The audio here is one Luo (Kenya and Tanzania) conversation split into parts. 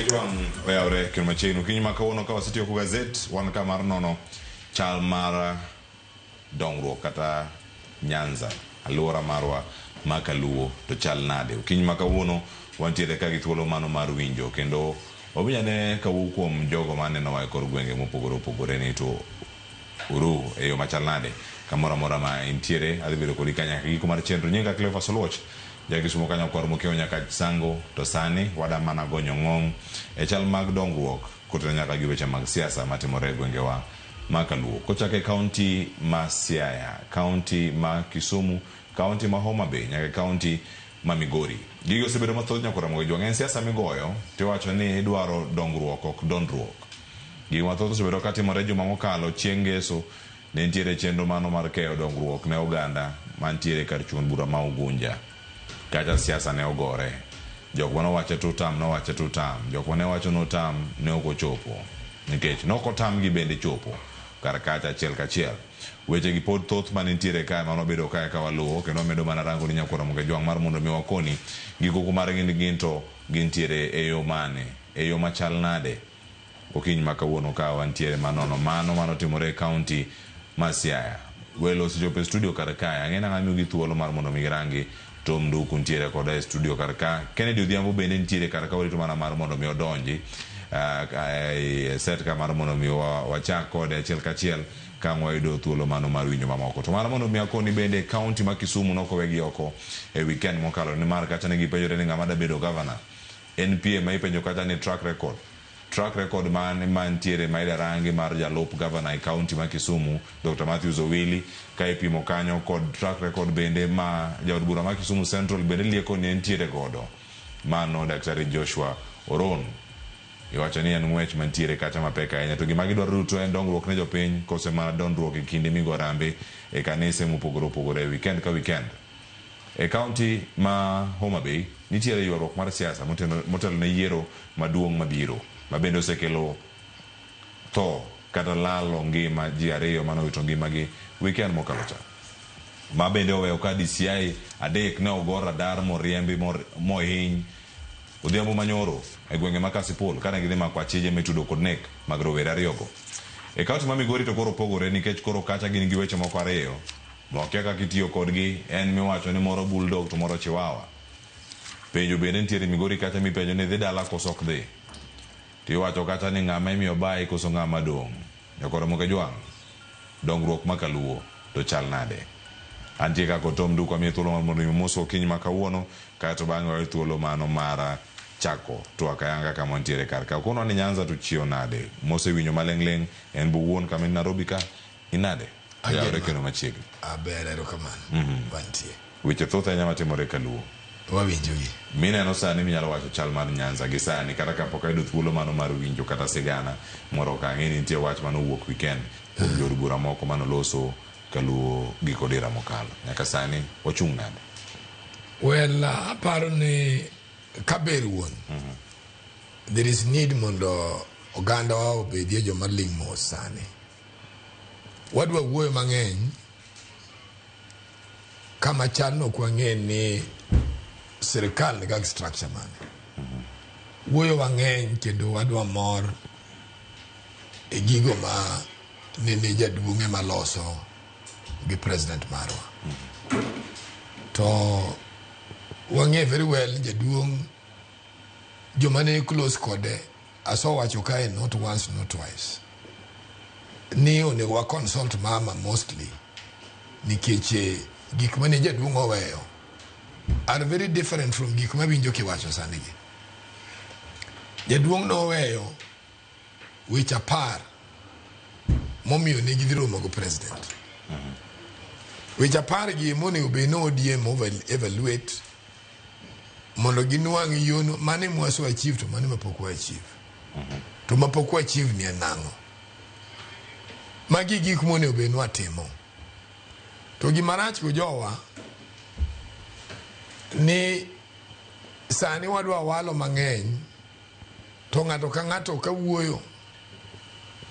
Jwang' oyawre kendo machiegni okinyi ma kawuono ka wasetieko gazet wan ka mar nono chal mar dongruok kata Nyanza alwora marwa ma Kaluo to chal nade. Okinyi ma kawuono wantiere ka gi thuolo mano mar winjo kendo wawinj ane kawuok kuom jogo manenowa e kor gwenge mopogore opogore ni to uru e yo machal nade kamoro amora ma intiere adhi bedo kodi ka nyaka giko mar chenro. Nyinga Cleophas Oluoch ja Kisumo kanyo kwar mokiewo nyaka Sango to sani wada mana gonyo ng'ong' e chal mag dongruok koteno nyaka gi weche mag siasa matimore e gwengewa ma Kaluo. Kochako e kaunti ma Siaya, kaunti ma Kisumu, kaunti ma Homa Bay nyaka e kaunti ma Migori. Gigi osebedo mathoth nyaka Ramogi Jwang'. En siasa migoyo tiwacho ni idwaro dongruok ok dondruok. Gik mathoth osebedo katimore juma mokalo chieng' ngeso ne nitiere chenro mano mar keyo dongruok ne oganda mantiere kar chung' bura ma Ugunja. Kacha siasa ne ogore. Jok mane owacho tutam nowacho tutam. Jok mane wacho notam ne ok ochopo. Nikech ne ok otamgi bende chopo kar kacha achiel kachiel. Weche gi pod thoth mane nitiere kae mane wabedo kae ka waluwo kendo wamedo mana rango ni nyakwar Ramogi Ajwang' mar mondo mi wakoni gikoko margi ni gin to gintiere e yo mane, e yo machal nade. Okinyi ma kawuono ka wantiere manono mano manotimore e kaunti ma Siaya. Welo osechopo e studio kar kae. Ang'e nang'o amiyogi thuolo mar mondo mi girangi. Tom Nduku nitiere koda e studio kar ka. Kennedy Odhiambo bende nitiere kar ka warito mana mar mondo mi odonji e set ka mar mondo mi wachak kode achiel kachiel ka ang' wayudo thuolo mano mar winjo mamoko. To mar mondo mi akoni bende kaunti ma Kisumu nokowegi oko e weekend mokalo nimar kacha ne gipenjore ni ng'ama dabedo gavana. En piem ma ipenjo kacha ni track record. Track record mane mantiere ma ida rangi mar jalup gavana e kaunti ma Kisumu Dr. Matthews Owili ka ipimo kanyo kod track record bende ma jaod bura ma Kisumu Central bende lieko ni entiere godo. Mano Daktari Joshua Oron. Iwacho ni en ng'wech mantiere kacha mapek ahinya to gima gidwaro duto en dongruok ne jopiny kose mana dondruok e kinde migo harambee e kanise mopogore opogore e weekend ka weekend. E kaunti ma Homa Bay, nitiere ywaruok mar siasa motelo ne yiero maduong' mabiro, ma bende osekelo tho kata lalo ngima ji ariyo mane owito ngimagi weekend mokalo cha. Ma bende oweyo ka DCI adek ne ogo radar moriembi mohiny odhiambo manyoro e gwenge ma Kasipul kane gidhi mako achije mitudo kod nek mag rowere ariyogo. E kaunti ma Migori to koro opogore nikech koro kacha gin gi weche moko ariyo ma okia kaka itiyo kodgi en miwacho ni moro bulldog to moro chiwawa. Penjo bende nitiere Migori kacha mipenjo ni dhi dala koso ok dhi. To iwacho kacha ni ng'ama imiyo bayi koso ng'ama dong'. Nyakoro Mokejwang', dongruok ma kaluo to chal nade? Antie ka kod Tom Nduku amiye thuolo mar mondo mi omoswa okinyi ma kawuono kaeto bang'e wayud thuolo mano mar chako twak ayanga kama wantiere kar ka. Okonwa ni Nyanza to chiew nade? Mosewinjo maling'ling' en be owuon kama in Nairobi ka inade? Oyawore kendo machiegni. Aber erokamano. Wantie. Weche thoth ahinya matimore kaluo. Wawinjogi. Mineno sani minyalo wacho chal mar Nyanza gi sani kata kapok ayudo thuolo mano mar winjo kata sigana moro ka ang'e ni nitie wach mane owuok weekend kuom jood bura moko mane oloso kaluo giko dira mokalo. Nyaka sani wachung' nade? Well, aparo ni kaber wuon. There is need mondo ogandawa obedie joma ling' mos sani. Wadwa wuoyo mang'eny kama chal no ok wang'e ni sirikal nigi structure mane. Wuoyo wang'eny kendo wadwa mor e gigo ma nene jaduong' ema loso gi president marwa. To wang'e very well ni jaduong' joma ne close kode asewacho kae not once not twice ni onego wa consult mama mostly nikech gik mane jaduong' oweyo are very different from gik mawinjo kiwacho sani gi. Jaduong' noweyo weche 10 momiyo ne gidhi romo gi president. Weche 10 gi monego bed ni ODM evaluate mondo ginwang' yono mane mwase achieve to mane mapok wa achieve. To mapok wa achieve ni en nang'o? Magi gik monego bed ni watimo. To gima rach go jowa ni sani wadwa walo mang'eny to ng'ato ka ng'ato ka wuoyo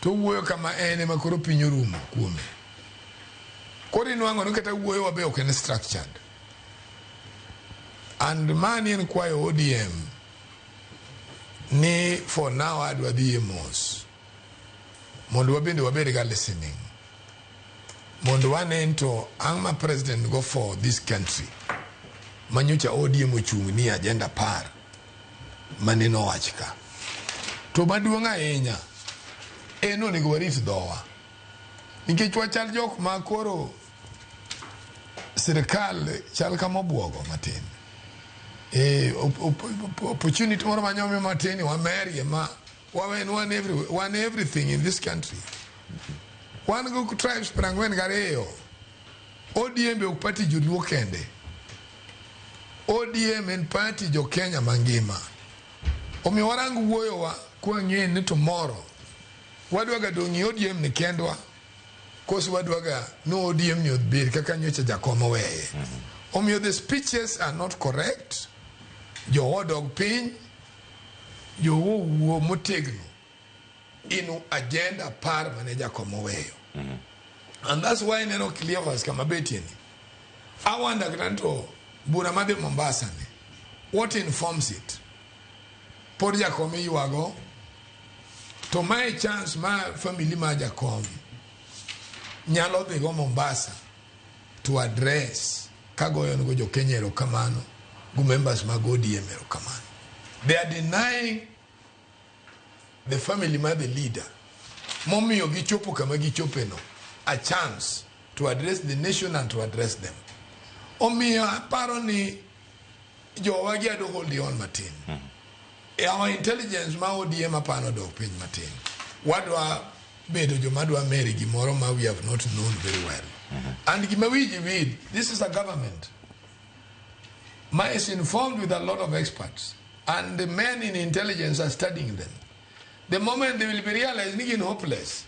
to wuoyo kama en ema koro piny orumo kuome. Koro inwang'o ni kata wuoyo wa be ok en structured. And mani en kwayo ODM. Ni for now adwa dhi e mos. Mondo wabende wabed ga listening. Mondo wane to ang' ma president go for this country. Manyocha ODM ochung' ni agenda 10 mane nowach ka. To maduong' ahinya en onego warit dhowa. Nikech wachal jok ma koro sirikal chal kama obuogo matin. E, opportunity moro manyomi matin wamerie ma wawen wan, every, wan everything in this country. Wan go tribes 42. ODM be ok party joluo kende. ODM en party jo Kenya mangima. Omiyo warang wuoyowa kwang'e ni tomorrow wadwaga dong' e ODM ni kendwa koso wadwaga no ODM ni obed kaka nyocha jakom oweye. Omiyo the speeches are not correct. Jowa odog piny, jowa owuo motegno in agenda 10 mane jakom oweyo. And that's why ineno Cleophas kama betie ni. I wonder kata to bura madhi Mombasa ni, what informs it? Pod jakom iywago, to mae chance ma family ma jakom nyalo dhigo Mombasa to address kagoyo nego jo Kenya erokamano go members mag ODM erokamano. They are denying the family ma the leader momiyo gichopo kama gichope no a chance to address the nation and to address them. Omiyo aparo ni jowa gi ado hold on matin. Our intelligence ma ODM apano dok piny matin. Wadwa bedo joma dwa meri gimoro ma we have not known very well. And gima wiji wil, this is a government ma is informed with a lot of experts and the men in intelligence are studying them. The moment they will be realized ni gin hopeless,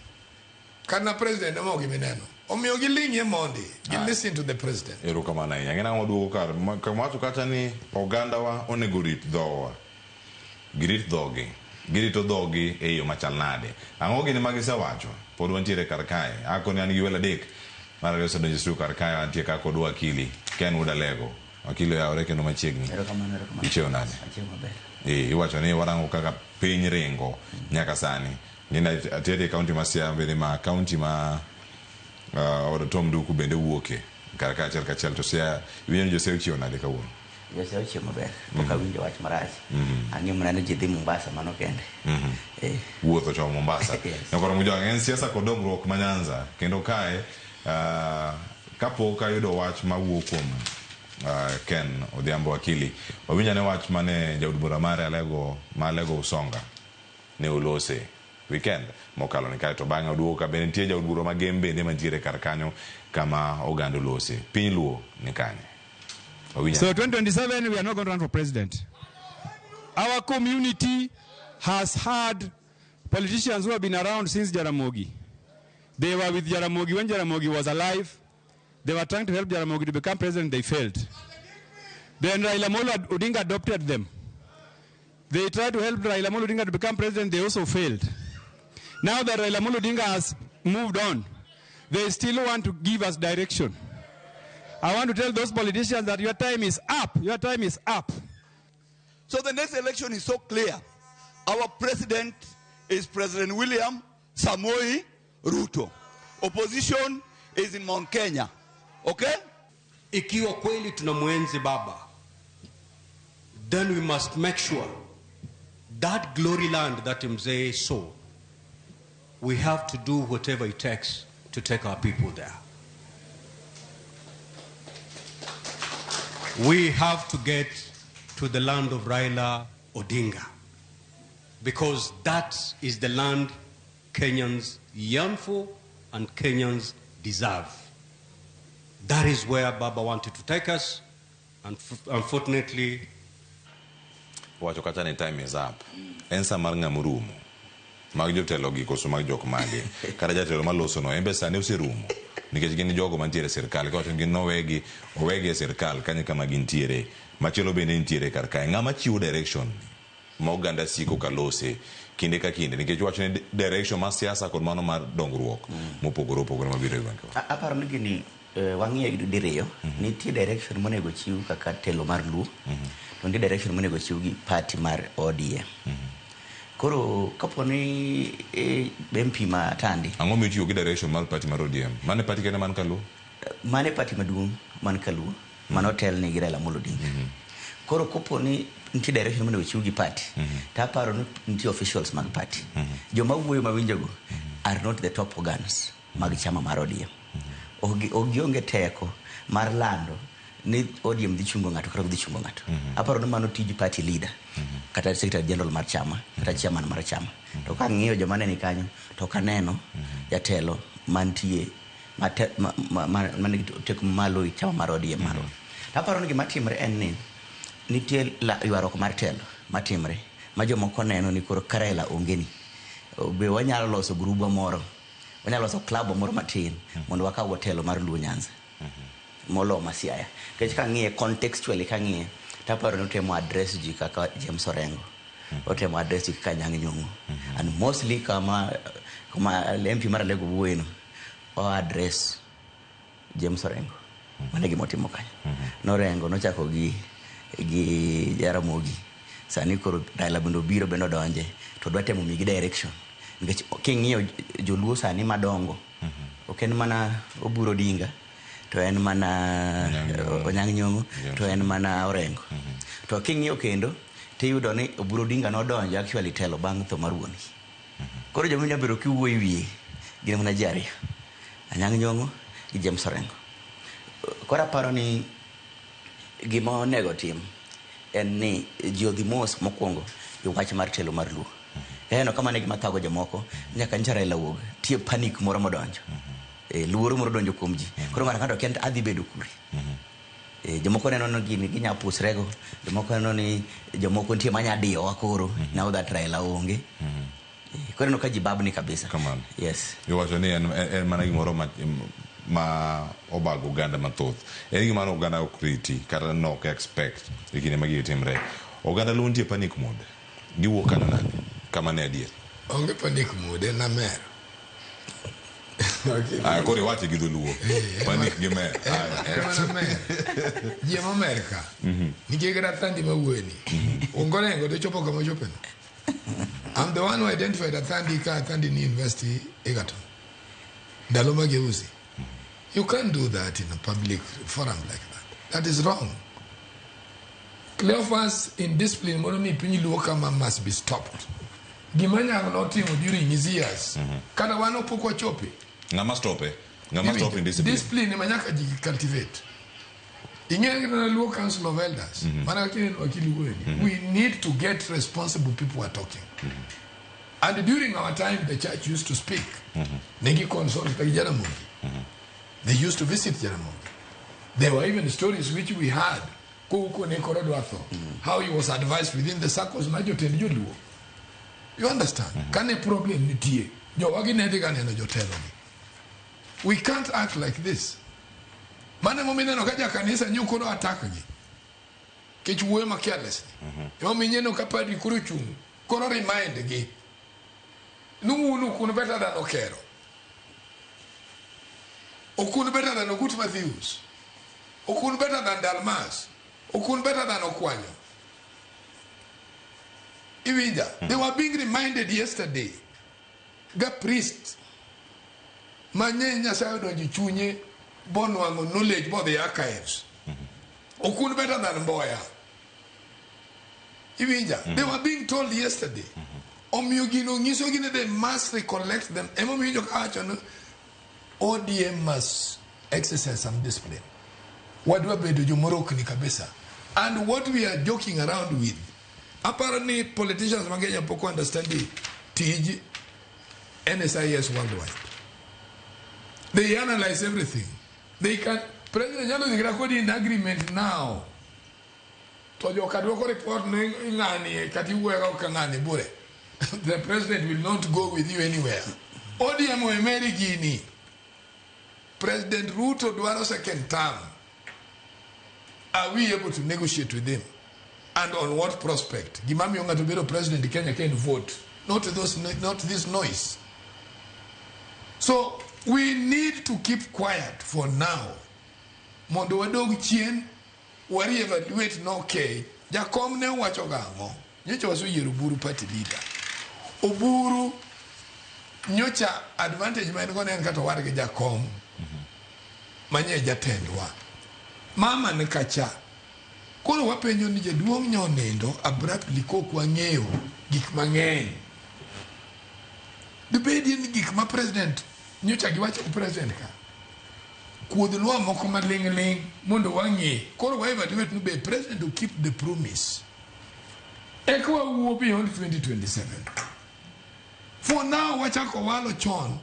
kana president ema ok gimineno. Omiyo giling'ie mondi, gi listen to the president. Erokamano ahinya. Ng'e nang'o duogo kar kamawacho kacha ni ogandawa onego rit dhowa. Girit dhogi. Girito dhogi e yo machal nade? Ang'o gini ma gisewacho? Pod wantiere kar kae. Akoni an gi welo adek. Mar ariyo osedonjo e studio kar kae antie ka kod wakili Ken Wuod Alego. Wakili oyawore kendo machiegni. Erokamano, erokamano. Ichiewo nade? Achiewo maber. Eh, iwacho ni warango kaka piny ringo nyaka sani. Ng'eni atiere e kaunti ma Siaya bende ma kaunti ma od Tom Nduku bende wuoke kar ka achiel kachiel to Siaya iwinjo ni jo-Siaya ochiewo nade kawuono? Jo-Siaya ochiewo maber. Pok awinjo wach marach. Ang'eyo mana ni ji dhi Mombasa mano kende. Eh. Wuoth ochomo Mombasa. Yes. Nyakoro Mujwang' en siasa kod dongruok ma Nyanza kendo kae kapok ayudo wach mawuok kuom Ken Odhiambo Wakili wawinj ane wach mane jaod bura mare Alego ma Alego Usonga ne olose weekend mokalo ni kae to bang'e oduogo ka bende nitie jaod bura ma Gem bende mantiere kar kanyo kama oganda olose. Piny Luo ni kanye? Wawinj So 2027, we are not going to run for president. Our community has had politicians who have been around since Jaramogi. They were with Jaramogi when Jaramogi was alive. They were trying to help Jaramogi to become president. They failed. Then Raila Amolo Odinga adopted them. They tried to help Raila Amolo Odinga to become president. They also failed. Now that Raila Amolo Odinga has moved on, they still want to give us direction. I want to tell those politicians that your time is up. Your time is up. So the next election is so clear. Our president is President William Samoei Ruto. Opposition is in Mount Kenya. Okay? Ikiwa kweli tunamuenzi baba, then we must make sure that glory land that Mzee saw, we have to do whatever it takes to take our people there. We have to get to the land of Raila Odinga, because that is the land Kenyans yearn for and Kenyans deserve. That is where Baba wanted to take us, and unfortunately... Wacho kata ni time is up. En sa mar ng'ama orumo. Mag jotelo gi koso mag jok mage. Kata jatelo maloso no, en be sani oserumo. Nikech gin jogo mantiere e sirkal. Kawacho ni gin nowegi, owegi e sirkal kanyo kama gintiere. Machielo bende nitiere kar kae. Ng'ama chiwo direction ma oganda siko ka lose kinde ka kinde. Nikech wacho ni direction mar siasa kod mano mar dongruok mopogore opogore mabiro e gwenge. Aparo ni gini wang'iye diriyo. Nitie direction monego chiw kaka telo mar Luo. To nitie direction monego chiw gi party mar ODM. Koro kapo ni MP ma Tandi Ang'o mitiyo gi direction mar party mar ODM? Mane party kende man kaluo? Mane party maduong' man kaluo mane otelne gi Raila Amolo Odinga. Koro kopo ni nitie direction monego chiw gi party, to aparo ni nitie officials mag party. Joma wuoyo mawinjogo are not the top organs mag chama mar ODM. Ok gionge teko mar lando ni ODM dhi chungo ng'ato kata ok dhi chungo ng'ato. Aparo ni mano tij party leader kata secretary general mar chama kata chairman mar chama. To kang'iyo joma ne ni kanyo to ok aneno jatelo mantie manigi teko malo e chama mar ODM marwa. To aparo ni gima timre en ni nitie ywaruok mar telo matimre ma jomoko neno ni koro ka Raila onge ni be wanyalo loso grubwa moro, wanyalo loso club moro matin mondo wakaw telo mar Luo Nyanza molo ma Siaya. Nikech kang'iye contextually, kang'iye to aparo ni otemo address ji kaka James Orengo, otemo address ji kaka Anyang' Nyong'o, and mostly kama MP mar Alego wuoye no, o address James Orengo. Mano e gima otimo kanyo. Norengo nochako gi Jaramogi, sani koro Raila bende obiro bende odonje to dwa temo migi direction, nikech king'iyo joluo sani madongo, ok en mana Oburu Odinga to en mana Anyang' Nyong'o to en mana Orengo. To king'iyo kendo tiyudo ni Oburu Odinga nodonjo actually telo bang' tho mar wuon gi. Koro joma inyalo bedo kiwuoyo e wiye gin mana ji ariyo, Anyang' Nyong'o gi James Orengo. Koro aparo ni gima onego tim en ni ji odhi mos mokwongo e wach mar telo mar Luo. Eneno ka mano e gima thago jomoko nyaka nyocha Raila wuog, nitie panic moro modonjo. Luoro moro donjo kuom ji. Koro ng'ato ka ng'ato kia ni adhi bedo kure. Jomoko neno ni gini ginya pusrego, jomoko neno ni jomoko nitie manya diyowa koro now that Raila onge. Koro ineno ka ji babni kabisa. Kamano. Yes. Iwacho ni en mana gimoro ma obago oganda mathoth. En gima ne oganda ok riti kata ne ok expect e kinde ma gigi timre. Oganda Luo nitie panic mode. Giwuok kanyo nade? Kama ne adier. Onge panic mode, en amer. Ah, koro iwache gi dholuo. Panic gi mer. En mana mer. Ji ema omer ka. Nikech kata Thandi mawuoye ni. Onge Orengo to chopo kama ochope no. I'm the one who identified Athandi ka Athandi ni University Egerton. Ndalo mageuzi. You can't do that in a public forum like that. That is wrong. Cleophas indiscipline moro ni piny Luo kama must be stopped. Gima Nyang' notimo during his years. Kata wan pok wachope. Ng'ama stope? Ng'ama stop indiscipline? Discipline ema nyaka ji cultivate. Ing'eyo kata Luo Council of Elders. Mana kaka ineno wakili wuoyo ni. We need to get responsible people who are talking. And during our time, the church used to speak. Negi consult gi Jaramogi. They used to visit Jaramogi. There were even stories which we had. Kouko ne koro dwa tho. How he was advised within the circles ma jotend joluo. You understand? Kane problem nitie. Jowagi ne dhi ga neno jotelo gi. We can't act like this. Mano emomiyo ineno ka jakanisa nyo koro attack gi. Kech wuoyo ma careless. Emomiyo ineno ka padri koro chung'. Koro remind gi. Nuunu kun better than Okero. Okun better than Ogut Matthews. Okun better than Dalmas. Okun better than Okwanyo. Iwinja. They were being reminded yesterday. Ga priest. Manye Nyasaye odonjo chunye bonwang'o knowledge bodhi archives. Okun better than Mboya. Iwinja. They were being told yesterday. Omiyo gino nyiso gi ni they must recollect them. Emomiyo winjo ka wacho ni ODM must exercise some discipline. Wadwa bedo jomorokni kabisa. And what we are joking around with, aparo ni politicians mang'eny pok understand tij NSIS worldwide. They analyze everything. They can, President nyalo dhi kata kodi in agreement now. To joka dwoko report ni ng'ani kata iwuoyo ka ng'ani bure. The president will not go with you anywhere. ODM oemeri gini. President Ruto dwaro second term. Are we able to negotiate with him? And on what prospect? Gima miyo ng'ato bedo president Kenya can vote. Not those, not this noise. So we need to keep quiet for now. Mondo wadog chien, wa re-evaluate no okay. Jakom ne owacho gang'o? Nyocha waseyiero Buru party leader. Oburu nyocha advantage ma en go ne en kata owadgi jakom manye jatendwa. Mama ni kacha. Koro wapenjo ni jaduong' nyo nindo abruptly kok wang'eyo gik mang'eny. Dibedie ni gik ma president nyocha giwacho gi president ka. Kuodhnwa moko maling' ling' mondo wang'e. Koro wa evaluate ni be president will keep the promise. Eka wawuo beyond 2027. For now wachako walo chon.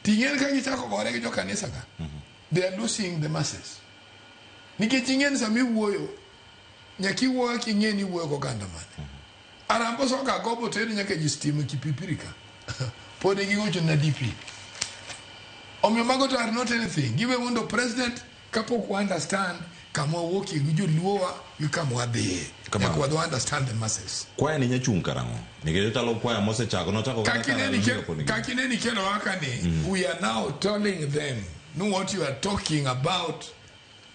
Ting'en ka gichako gore gi jokanisa ka. They are losing the masses. Nikech ing'e ni sama iwuoyo, nyaka iwuo ka ing'e ni iwuoyo goganda mane. Arambo soka gobo teri nyaka ji stima Kipipiri ka. Pod gigocho na DP. Omiyo mago to are not anything. Giwe mondo president kapok wa understand kama wawuokie gi joluowa gi kama wadhiye. Kamano. Nyaka wadhi understand the masses. Kwaya ni nyachung' karang'o? Nikech ochalo kwaya mosechako nochako kata ka Kakineni Raila pod nigi. kakineni kelo waka ni we are now telling them no what you are talking about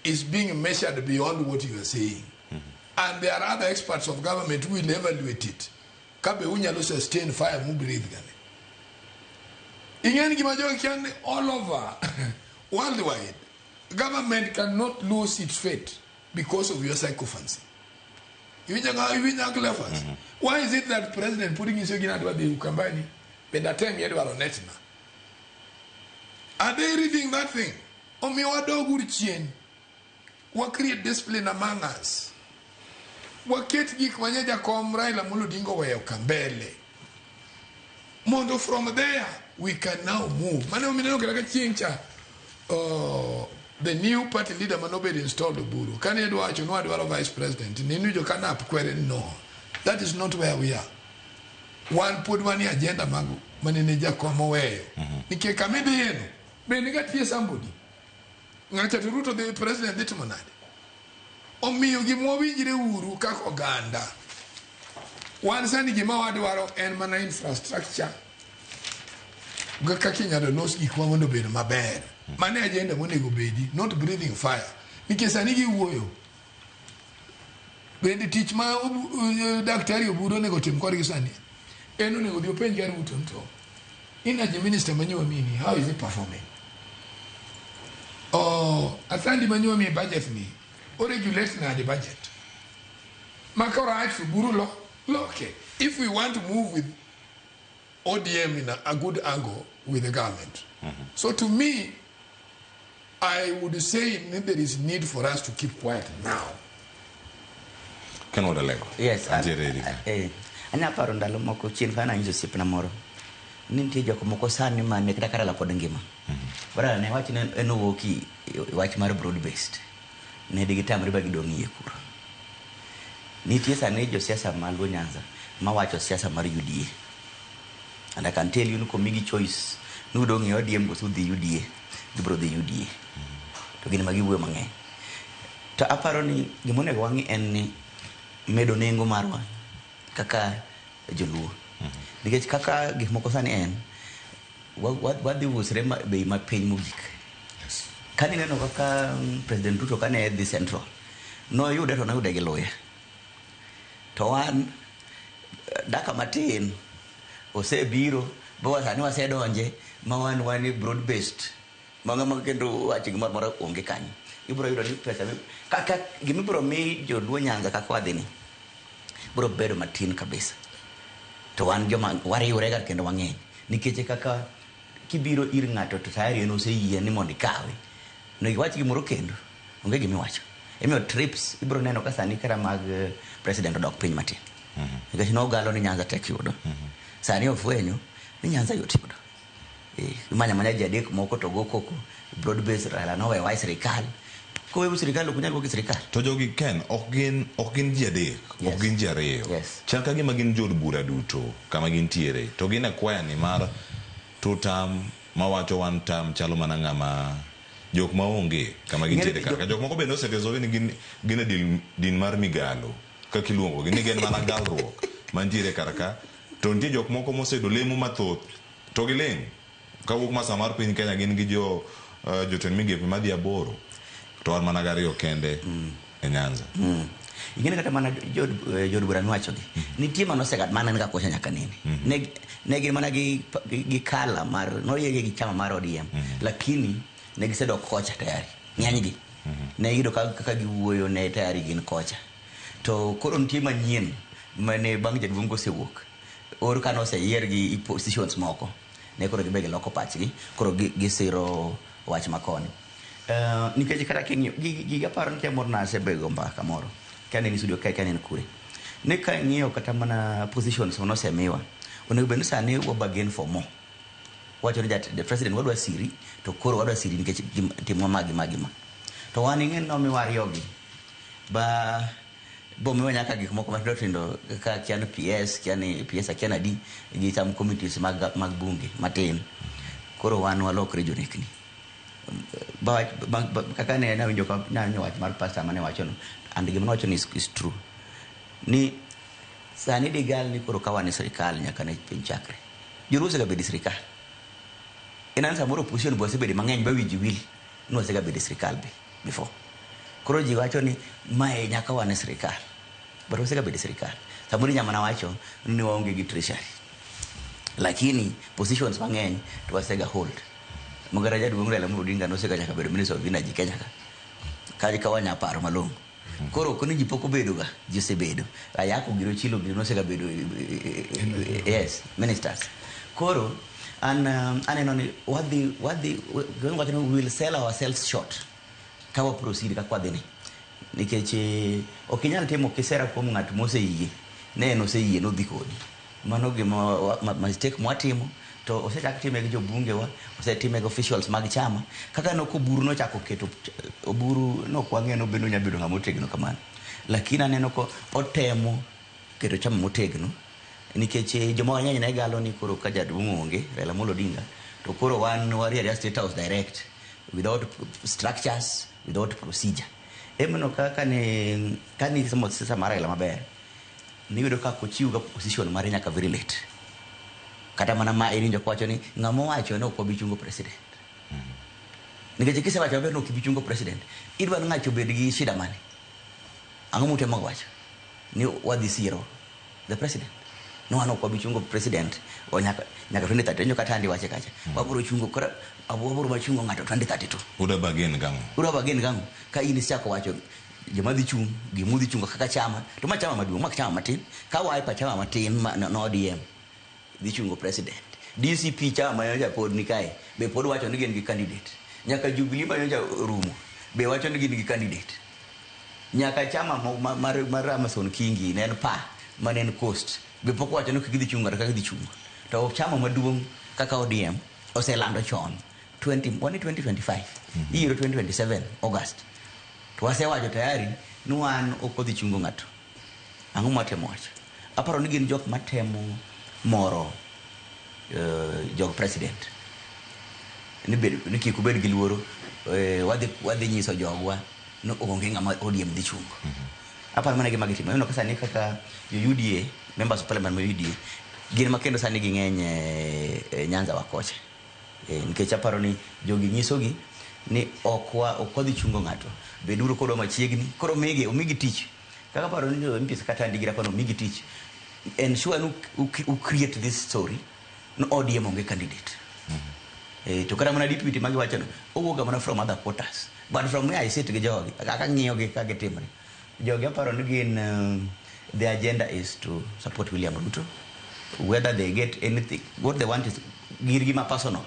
is being measured beyond what you are saying. And there are other experts of government who will evaluate it. Kabe unyalo sustain fire mu breathe gane. Ing'eni gima jogi kia ni all over worldwide government cannot lose its fate because of your sycophancy. Iwinjo Cleophas? Why is it that president putting nyiso gina adwa dhi Ukambani bende atemie dwaro net na? Are they reading that thing? Omiyo wadog uru chien. Wa create discipline among us. Waket gik manye jakom Raila Amolo Odinga oweyo ka mbele. Mondo from there we can now move. Mane omineno kata ka chieng' cha the new party leader manobedo installed Oburu. Kane idwa wacho ni wadwaro vice president, niwinjo ka NAP kwere ni no. That is not where we are. Wan pod wanie agenda mag manene jakom oweyo. Nikech kama idhiyeno, be niga tie somebody. Ng'acha to Ruto dhi president dhi timo nade? Omiyo gima wawinjre uru kaka oganda. Wan sani gima wadwaro en mana infrastructure gi kaka inyalo los gikwa mondo obed maber. Mano e agenda monego bedi, not breathing fire. Nikech sani giwuoyo. Bende tich ma daktari Oburu onego tim kodgi sani, en onego odhi openj ga Ruto ni to energy minister manyo mini, how is he performing? Oh, Athandi manyo mi budget ni, o regulate nade budget? Maka right to Oburu lo, loke. If we want to move with ODM in a good angle with the government. So to me, I would say there is need for us to keep quiet now. Ken Odalego. Yes, Antiere eri ka. Anya paro ndalo moko chien ka nanyiso osiepna moro ni nitie jok moko sani mane kata ka Raila pod ngima. Raila ne wach ne en owuok i wach mar broad based. Ne digitamre ba gidong' iye kuro. Nitie sani josiasa ma Luo Nyanza mawacho siasa mar UDA. And I can tell you ni komigi choice ni udong' e ODM koso udhi UDA, gibiro dhi UDA. To gin ema giwuoyo mang'eny. To aparo ni gima onego wang'i en ni medo nengo marwa kaka joluo. Nikech kaka gik moko sani en, wadhi usre bei mapiny mogik. Kane ineno kaka President Ruto kane dhi Central, noyude to noyude gi luya. To wan daka matin osebiro bo sani wasedonje ma wan broad based. Manga ma kendo wach gimoro amora onge kanyo. Ibiro yudo ni pesa kaka gima ibiro mi joluo Nyanza kaka wadhi ni biro bedo matin kabisa. To wan joma wariwre ga kendo wang'eny. Nikech kaka kibiro ir ng'ato to tayari en oseyie ni mondo ikawe. Onego iwach gimoro kendo. Onge gima iwacho. Emomiyo trips ibiro neno ka sani kata mag president odok piny matin. Nikech nogalo ni Nyanza tek yudo. Sani ofwenyo ni Nyanza yot yudo. Imanyo amanya ji adek moko to go koko broad base Raila nowewa e sirikal. Kowewu sirikal ok unyal wuok e sirikal. To jogi Ken ok gin ji adek, ok gin ji ariyo. Chal ka gima gin jood bura duto kama gintiere. To gin e kwaya ni mar two term mawacho one term chalo mana ng'ama jok maonge kama gintiere kar ka. Jok moko bende osekesore ni gin e din mar migalo kaka iluongo gi ni gin mana galruok mantiere kar ka. To nitie jok moko moseyudo lemo mathoth to giling'. Kawuok masa mar piny Kenya gin gi jo jotend migepe madhi aboro to wan mana gariyo kende e Nyanza. Ing'eni kata mana jood bura miwachogi nitie manosega mana ga kocha nyaka nene. Ne gin mana gi kala mar noyiegi gi chama mar ODM, lakini ne gisedok kocha tayari. Ng'enygi ne giyudo kaka giwuoyo ne tayari gin kocha. To koro nitie manyien mane bang' jaduong' kosewuok or ka noseyier gi positions moko, ne koro gibe giloko pachgi, koro gisiro wach makoni. Nikech kata king'iyo gigi, aparo ni chieng' moro nasebego mbaka moro kaneno studio kae, kaneno kure ne ka ing'iyo kata mana positions manosemiwa, onego bed ni sani wa bargain for more. Wacho ni the president wadwa siri, to koro wadwa siri nikech timwa magi magi ma to wan ing'e ni nomiwa ariyogi ba bomiwa nyaka gik moko matindo tindo kaka kia ni PS, kia ni PS, akia ni adi gi some committees mag bunge matin. Koro wan walokre jonekni kaka ne nawinjo ka nawinjo wach mar pastor mane wacho no, and gima nowacho ni is true, ni sani digal ni koro ka wan e sirikal nyaka ne piny chakre, joluo osega bedo e sirikal. En an samoro opposition be wasebedo mang'eny ba wiji wil ni wasega bedo e sirikal be before. Koro ji wacho ni mae nyaka wan e sirikal, but wasega bedo e sirikal. Samoro inya mana wacho ni waonge gi treasury, lakini positions mang'eny to wasega hold. Mogara jaduong' Raila Amolo Odinga nosega nyaka bedo Minister of Energy Kenya ka wanya paro malong'o. Koro ok ni ji pok obedo ga, ji osebedo. Ayako giro chilo giro nosega bedo, yes, ministers. Koro an aneno ni wadhi wacho ni we will sell ourselves short ka wa proceed kaka wadhi ni, nikech ok inyal timo kisera kuom ng'at moseyie ne en oseyie nodhi kodi. Mano gima mistake mwatimo to osechak time gi jobungewa, osetime gi officials mag chama. Kaka nok Oburu nochako keto Oburu, nok wang'eyo nobedo onya bedo ng'ama otegno kamano, lakini aneno ko otemo keto chama motegno, nikech joma mang'eny ne galo ni koro ka jaduong' onge Raila Amolo Odinga to koro wan waria aria State House direct without structures, without procedure. Emono kaka ne kani somo siasa mar Raila maber, niyudo ka ochiw ga position mare nyaka very late. Kata mana ma iwinjo kowacho ni ng'ama owacho ni ok wabi chungo president, nikech kisewacho maber ni ok ibi chungo president, idwa ni ng'acho obed gi shida mane? Ang'o mutemo wacho ni wadhi siro the president no wan ok wabi chungo president o nyaka 2030. Nyo kata andi wache kacha wabiro chungo, koro wabiro machungo ng'ato 2032. Uda bargain gang'o? Udwa bargain gang'o ka in isechako wacho joma dhi chung', gimudhi chungo kaka chama, to ma chama maduong', ma chama matin ka Wiper, chama matin ma no ODM dhi chungo president, DCP chama manyocha pod ni kae be pod wacho ni gin gi candidate, nyaka Jubilee manyocha rumo be wacho ni gin gi candidate, nyaka chama mar Amason Kingi ne en pa mane en Coast be pok wacho ni gidhi chungo kata kaka gidhi chungo. To chama maduong' kaka ODM oselando chon 20 wani 2025 iyiero 2027 August, to wasewacho tayari ni wan ok wadhi chungo ng'ato. Ang'o mwatemo wacho? Aparo ni gin jok matemo moro jog president ni kik ubed gi luoro, wadhi nyiso jogwa ni onge ng'ama ODM dhi chungo. Aparo mana gima gitimo. Ineno ka sani kaka jo UDA, members of parliament ma UDA gin ma kendo sani ging'eny e Nyanza wa kocha, nikech aparo ni jogi nyisogi ni ok wadhi chungo ng'ato, beduru kodwa machiegni. Koro omigi tich kaka paro ni jo MPs kata ndigi kono omigi tich ensure ni u create this story ni ODM onge candidate. To kata mana deputy magiwacho no owuok ga mana from other quarters, but from where I sit gi jogi kaka ng'iyo gi kaka gitimre, jogi aparo ni gin the agenda is to support William Ruto whether they get anything. What they want is girgi ma personal,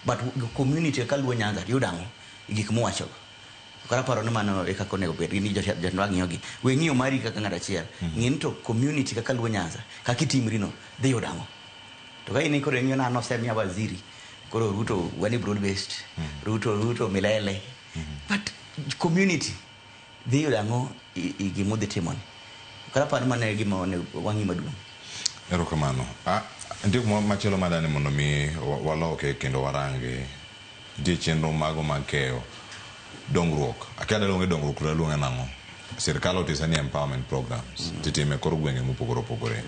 but community kaluo Nyanza yudo ang'o gik mowachogo? Koro aparo ni mano e kaka onego bed ni jotendwa ng'iyogi. We ng'iyo mari kaka ng'at achiel, ng'i ni to community kaka luo Nyanza kaka itimri no dhi yudo ang'o. To ka in koro ing'iyo na nosemiya waziri, koro Ruto wani broad based, Ruto Ruto milele, but community dhi yudo ang'o i gimodhi timoni? Koro aparo ni mano e gima onego wang'i maduong'. Erokamano. Ah, nitie kuma machielo madani mondo mi waloke kendo warange. Nitie chenro mago mag keyo dongruok. Akia daluonge dongruok to daluonge nang'o? Sirkal otisa ni empowerment programs. Titime kor gwenge mopogore opogore.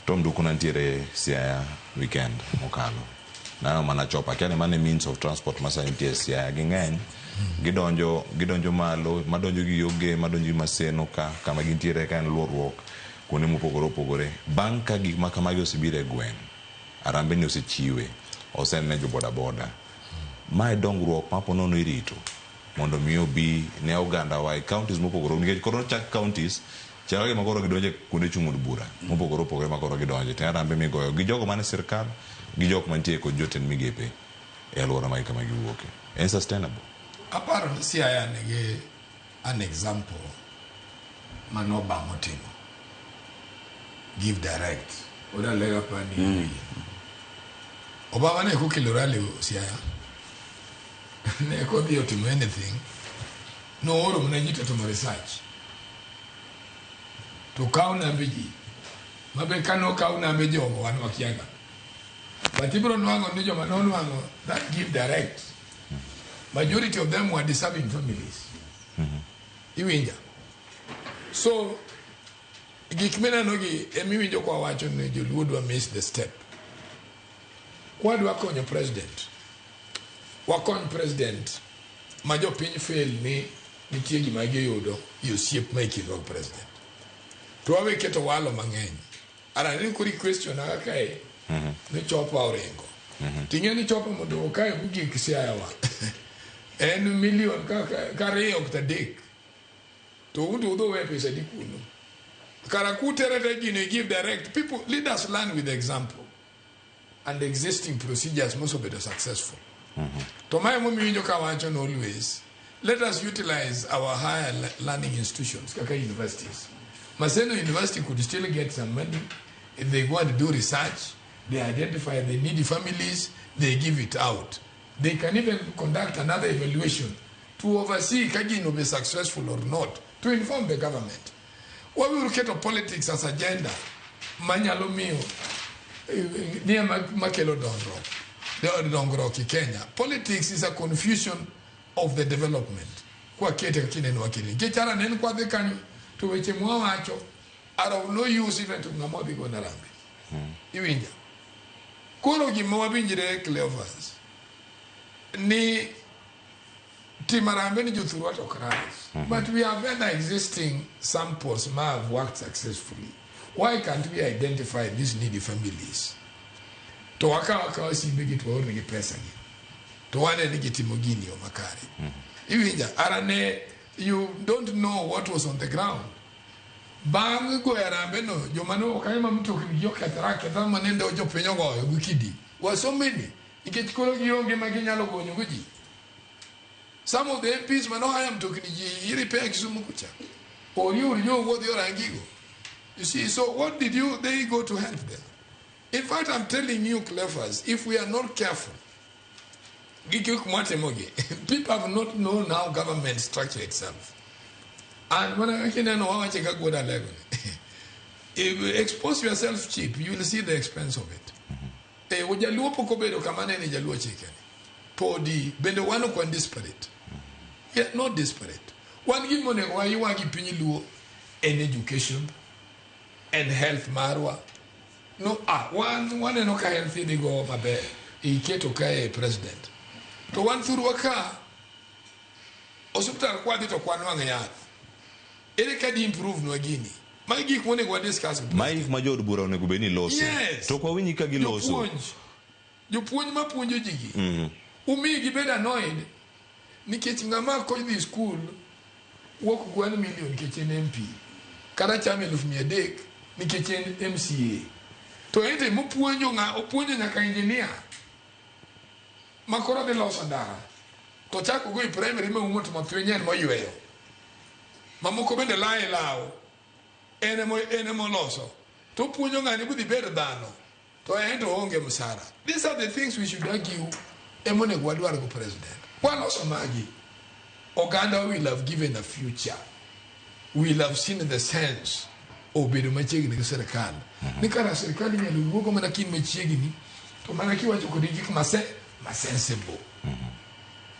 Tom Nduku nantiere Siaya weekend mokalo. Naneno mana chop. Akia ni mano e means of transport ma sani nitie Siaya ging'eny. Gidonjo gidonjo malo, madonjo gi Yoge, madonjo gi Maseno ka kama gintiere ka en luorruok kuonde mopogore opogore. Bang' ka gik ma kamagi osebiro e gweng', arambe ni osechiwe, osene jo boda boda. Mae dongruok ma ponono irito mondo mi obi ne oganda wa e counties mopogore nikech koro chak counties chalo gima koro gidonje kuonde chung' od bura mopogore opogore ma koro gidonje to en arambe migoyo gi jogo man e sirkal gi jok mantie kod jotend migepe e alwora mag kama giwuoke. En sustainable. Aparo ni Siaya nigi an example mane Obama otimo. Give direct. Oda lega pani. Obama ne kokelo rally Siaya. Ne kodhi otimo anything. Nooro mana ji to timo research. To kaw nambe ji. Mabe kano kaw nambe jogo wan wakiaga. But ibiro nwang'o ni joma nonwang'o that give direct. Majority of them were deserving families. Iwinja. So, gik mineno gi emiwinjo kwa wacho ni joluo dwa miss the step. Kwadwa konyo president, wakony president ma jopiny feel ni nitie gima giyudo i osiep ma e kindwa gi president. To wawe keto walo mang'eny. Ara ni kori question aka kae ni chopa oringo. Ting'e ni chopa mondo okae mogik Siaya wa. En million ka ariyo kata adek. To un to udho we pesa di kuno. Kara kutere te gino give direct. People, leaders learn with example and existing procedures mosebedo successful. To mae momiyo iwinjo ka wacho ni always let us utilize our higher learning institutions kaka universities. Maseno University could still get some money if they go and do research, they identify the needy families, they give it out. They can even conduct another evaluation to oversee ka gino be successful or not, to inform the government. Wabiro keto politics as agenda manyalo miyo ni ema makelo dongruok e Kenya. Politics is a confusion of the development. Kwakete kaka ineno wakete. Nikech ara nen kwadhi kanyo to weche mwawacho are of no use even to ng'ama odhi go Harambee. Iwinja? Koro gima wawinjre Cleophas ni timo harambee ni jothurwa to ok rach. But we have other existing samples ma have worked successfully. Why can't we identify these needy families? To wakaw akawa simbe gi to waornegi pesa gi. To wane ni gitimo gini yo makare. Iwinja? Ara ne you don't know what was on the ground. Bang' goyo harambee no, joma ne kanyo ma mtokni gi okethore aketha manende jopiny ogoyo gi kidi. Were so many. Nikech koro gionge ma ginyalo gonyo go ji. Some of the MPs mano haya mtokni ji i-repair Kisumu kucha. Ori ori jo wuodhi orangigo. You see, so what did you, they go to help them? In fact, I'm telling you, Cleophas, if we are not careful, gi gik mwatimogi, people have not known how government structure itself. And when I kineno wawache ka gwod alego ni, if you expose yourself cheap, you will see the expense of it. Eh, jaluo pok obedo kama nene jaluo chike ni. Podi, bende wan ok wan desperate. We are not desperate. Wan gima onego waywagi piny luo en education and health marwa. No, wan waneno ka health idhi go maber. Iketo kae president. To wan thurwa ka osiptal kwadhi to kwanwang'o yath. Ere ka di improve nwa gini? Magi gik monego wa discuss. Mae gik ma jood bura onego bed ni loso. Yes. To ok wawinji ka giloso. Jopuonj. Jopuonj mapuonjo ji gi. Umi gibed annoyed nikech ng'ama kodhi school wuok 1 million nikech en MP. Kata chamo 300,000 nikech en MCA. To ente mopuonjo ng'a opuonjo nyaka engineer ma koro dhi loso ndara. To chako go e primary ma umo to mathwiny en moyweyo. Mamoko bende lae law. En ema oloso. To opuonjo ng'ani budhi bed dhano. To en to oonge msara. These are the things we should argue ema onego wadwar go president. Kwaloso magi, oganda will have given a future. Will have seen the sense of bedo machiegni gi sirikal. Ni kara sirikal inyalo wuogo mana kin machiegni to mana kiwacho kodi gik ma sensible.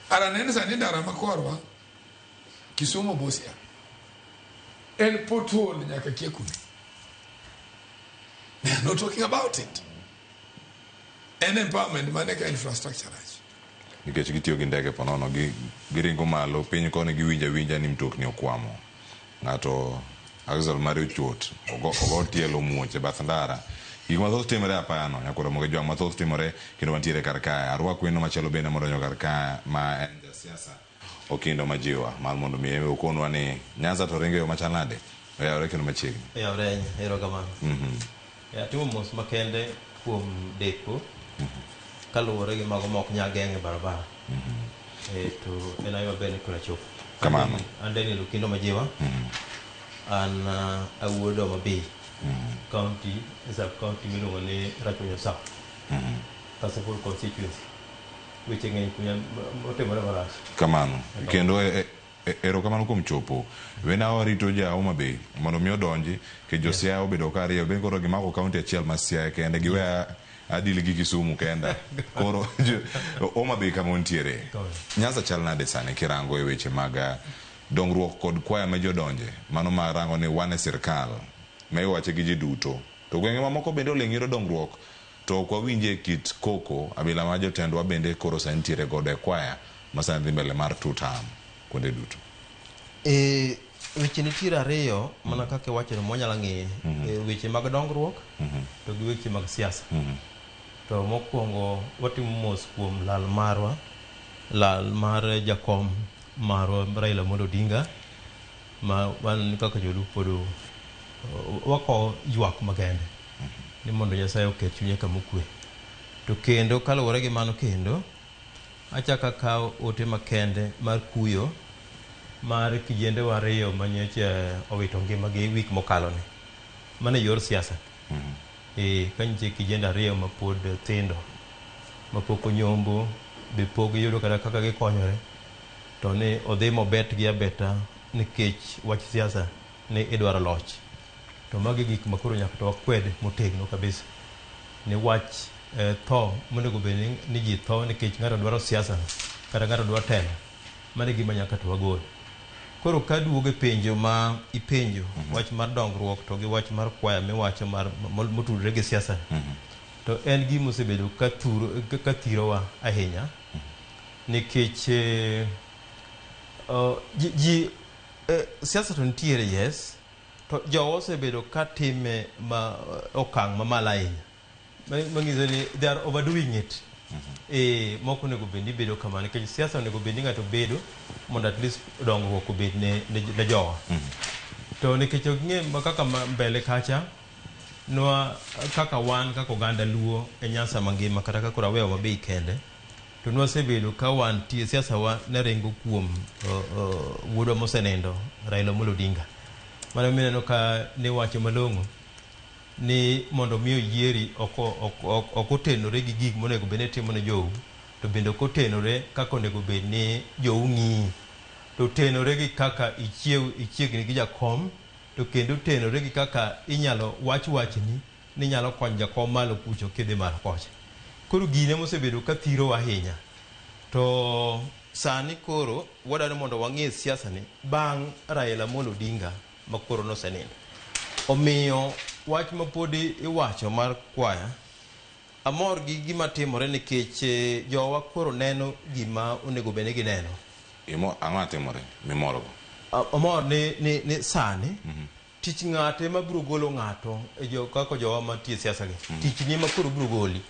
Ara neno sani ndara ma korwa Kisumu Busia en pothole nyaka kia kune. They are not talking about it. En empowerment mane ka infrastructure rach. Nikech gitiyo gi ndege ponono giringo malo piny koni giwinjo awinja ni mtokni okwamo. Ng'ato axle mare ochuot, ogo tielo omuoch e bath ndara. Gik mathoth timore apaya no, nyakwar Ramogi Ojwang' mathoth timore kendo wantiere kar kae. Arwak wendo machielo bende modonjo kar kae ma en jasiasa Okindo Majiwa mar mondo mi okonwa ni Nyanza to ringo e yo machal nade? Oyawore kendo machiegni. Oyawore ahinya, erokamano. Atimo mos makende kuom deko kaluwore gi mago ma ok nyal geng' e barabara. To en ayo maber ni koro achopo. Kamano. An Daniel Okindo Majiwa. An awuod Homa Bay. County, sub county miluongo ni Rachuonyo South. Kasipul constituency. Weche ng'eny kunya otimore marach. Kamano. Kendo erokamano kuom chopo. Wena warito ja Homa Bay mondo mi odonji ke jo Siaya obedo ka ariyo be koro gimako county achiel ma Siaya kende giweya adil gi Kisumu kenda. Koro Homa Bay kama untiere. Nyanza chal nade sani kirango e weche mag dongruok kod kwaya ma ji odonje mano ma rango ni wan e sirkal ma iwache gi ji duto to gwenge mamoko bende oling' yudo dongruok to ok wawinje kit koko abila ma jotendwa bende koro sani nitiere godo e kwaya ma sani dhi mbele mar two term kuonde duto. Weche nitiere ariyo mana kaka iwachono mwanyalo ng'iye. Weche mag dongruok to gi weche mag siasa. To mokwongo watimo mos kuom lal marwa, lal mar jakom marwa Raila Amolo Odinga ma wan kaka joluo pod wako ywak makende ni mondo Nyasaye oket chunye kama okwe. To kendo kaluwore gi mano kendo achako akawo ote makende mar kuyo mar kijendewa ariyo manyocha owito ngimagi wik mokalo ni. Mano e yor siasa. Ka nitie kijende ariyo mapod tindo mapok onyombo be pok giyudo kata kaka gikonyore to ni odhi mobet gi abeta nikech wach siasa ni idwaro loch. To magi gik ma koro nyaka to wakwed motegno kabisa. Ni wach tho monego bed ni ji tho nikech ng'ato dwaro siasa kata ng'ato dwaro telo. Mano e gima nyaka to wagol. Koro ka duogo e penjo ma ipenjo wach mar dongruok to gi wach mar kwaya miwacho mar motudore gi siasa to en gima osebedo ka thirowa ahinya nikech ji siasa to nitiere yes to jowa osebedo ka time ma okang' mamalo ahinya manyiso ni they are overdoing it. Mok onego bed ni bedo kamano nikech siasa onego bed ni ng'ato bedo mondo at least dongruok obed ne jowa. To nikech ok ng'e kaka mbele kacha nwa kaka wan kaka oganda Luo e Nyanza mangima kata kaka aweyo Homa Bay kende to nwasebedo ka wantie siasa wa ne ringo kuom wuodwa mosenindo Raila Amolo Odinga. Mano mineno ka niwacho malong'o ni mondo mi oyieri ok otenore gi gik monego bed ni itimo ne jou to bende ok otenore kaka onego bed ni jou ng'iyi to otenore gi kaka ichiegni gi jakom to kendo otenore gi kaka inyalo wach wachni ni nyalo konyo jakom malo kucho kidhi malo kocha. Koro gine mosebedo ka thirowa ahinya. To sani koro wadwaro mondo wang'e siasa ni bang' Raila Amolo Odinga ma koro nosenindo. Omiyo wach ma pod iwacho mar kwaya amor gi gima timore nikech jowa koro neno gima onego bed ni gineno. Ang'o timore mimorgo? Amor ni sani tich ng'ato ema biro golo ng'ato e kaka jowa mantie e siasa gi. Tich ni ema koro biro goli.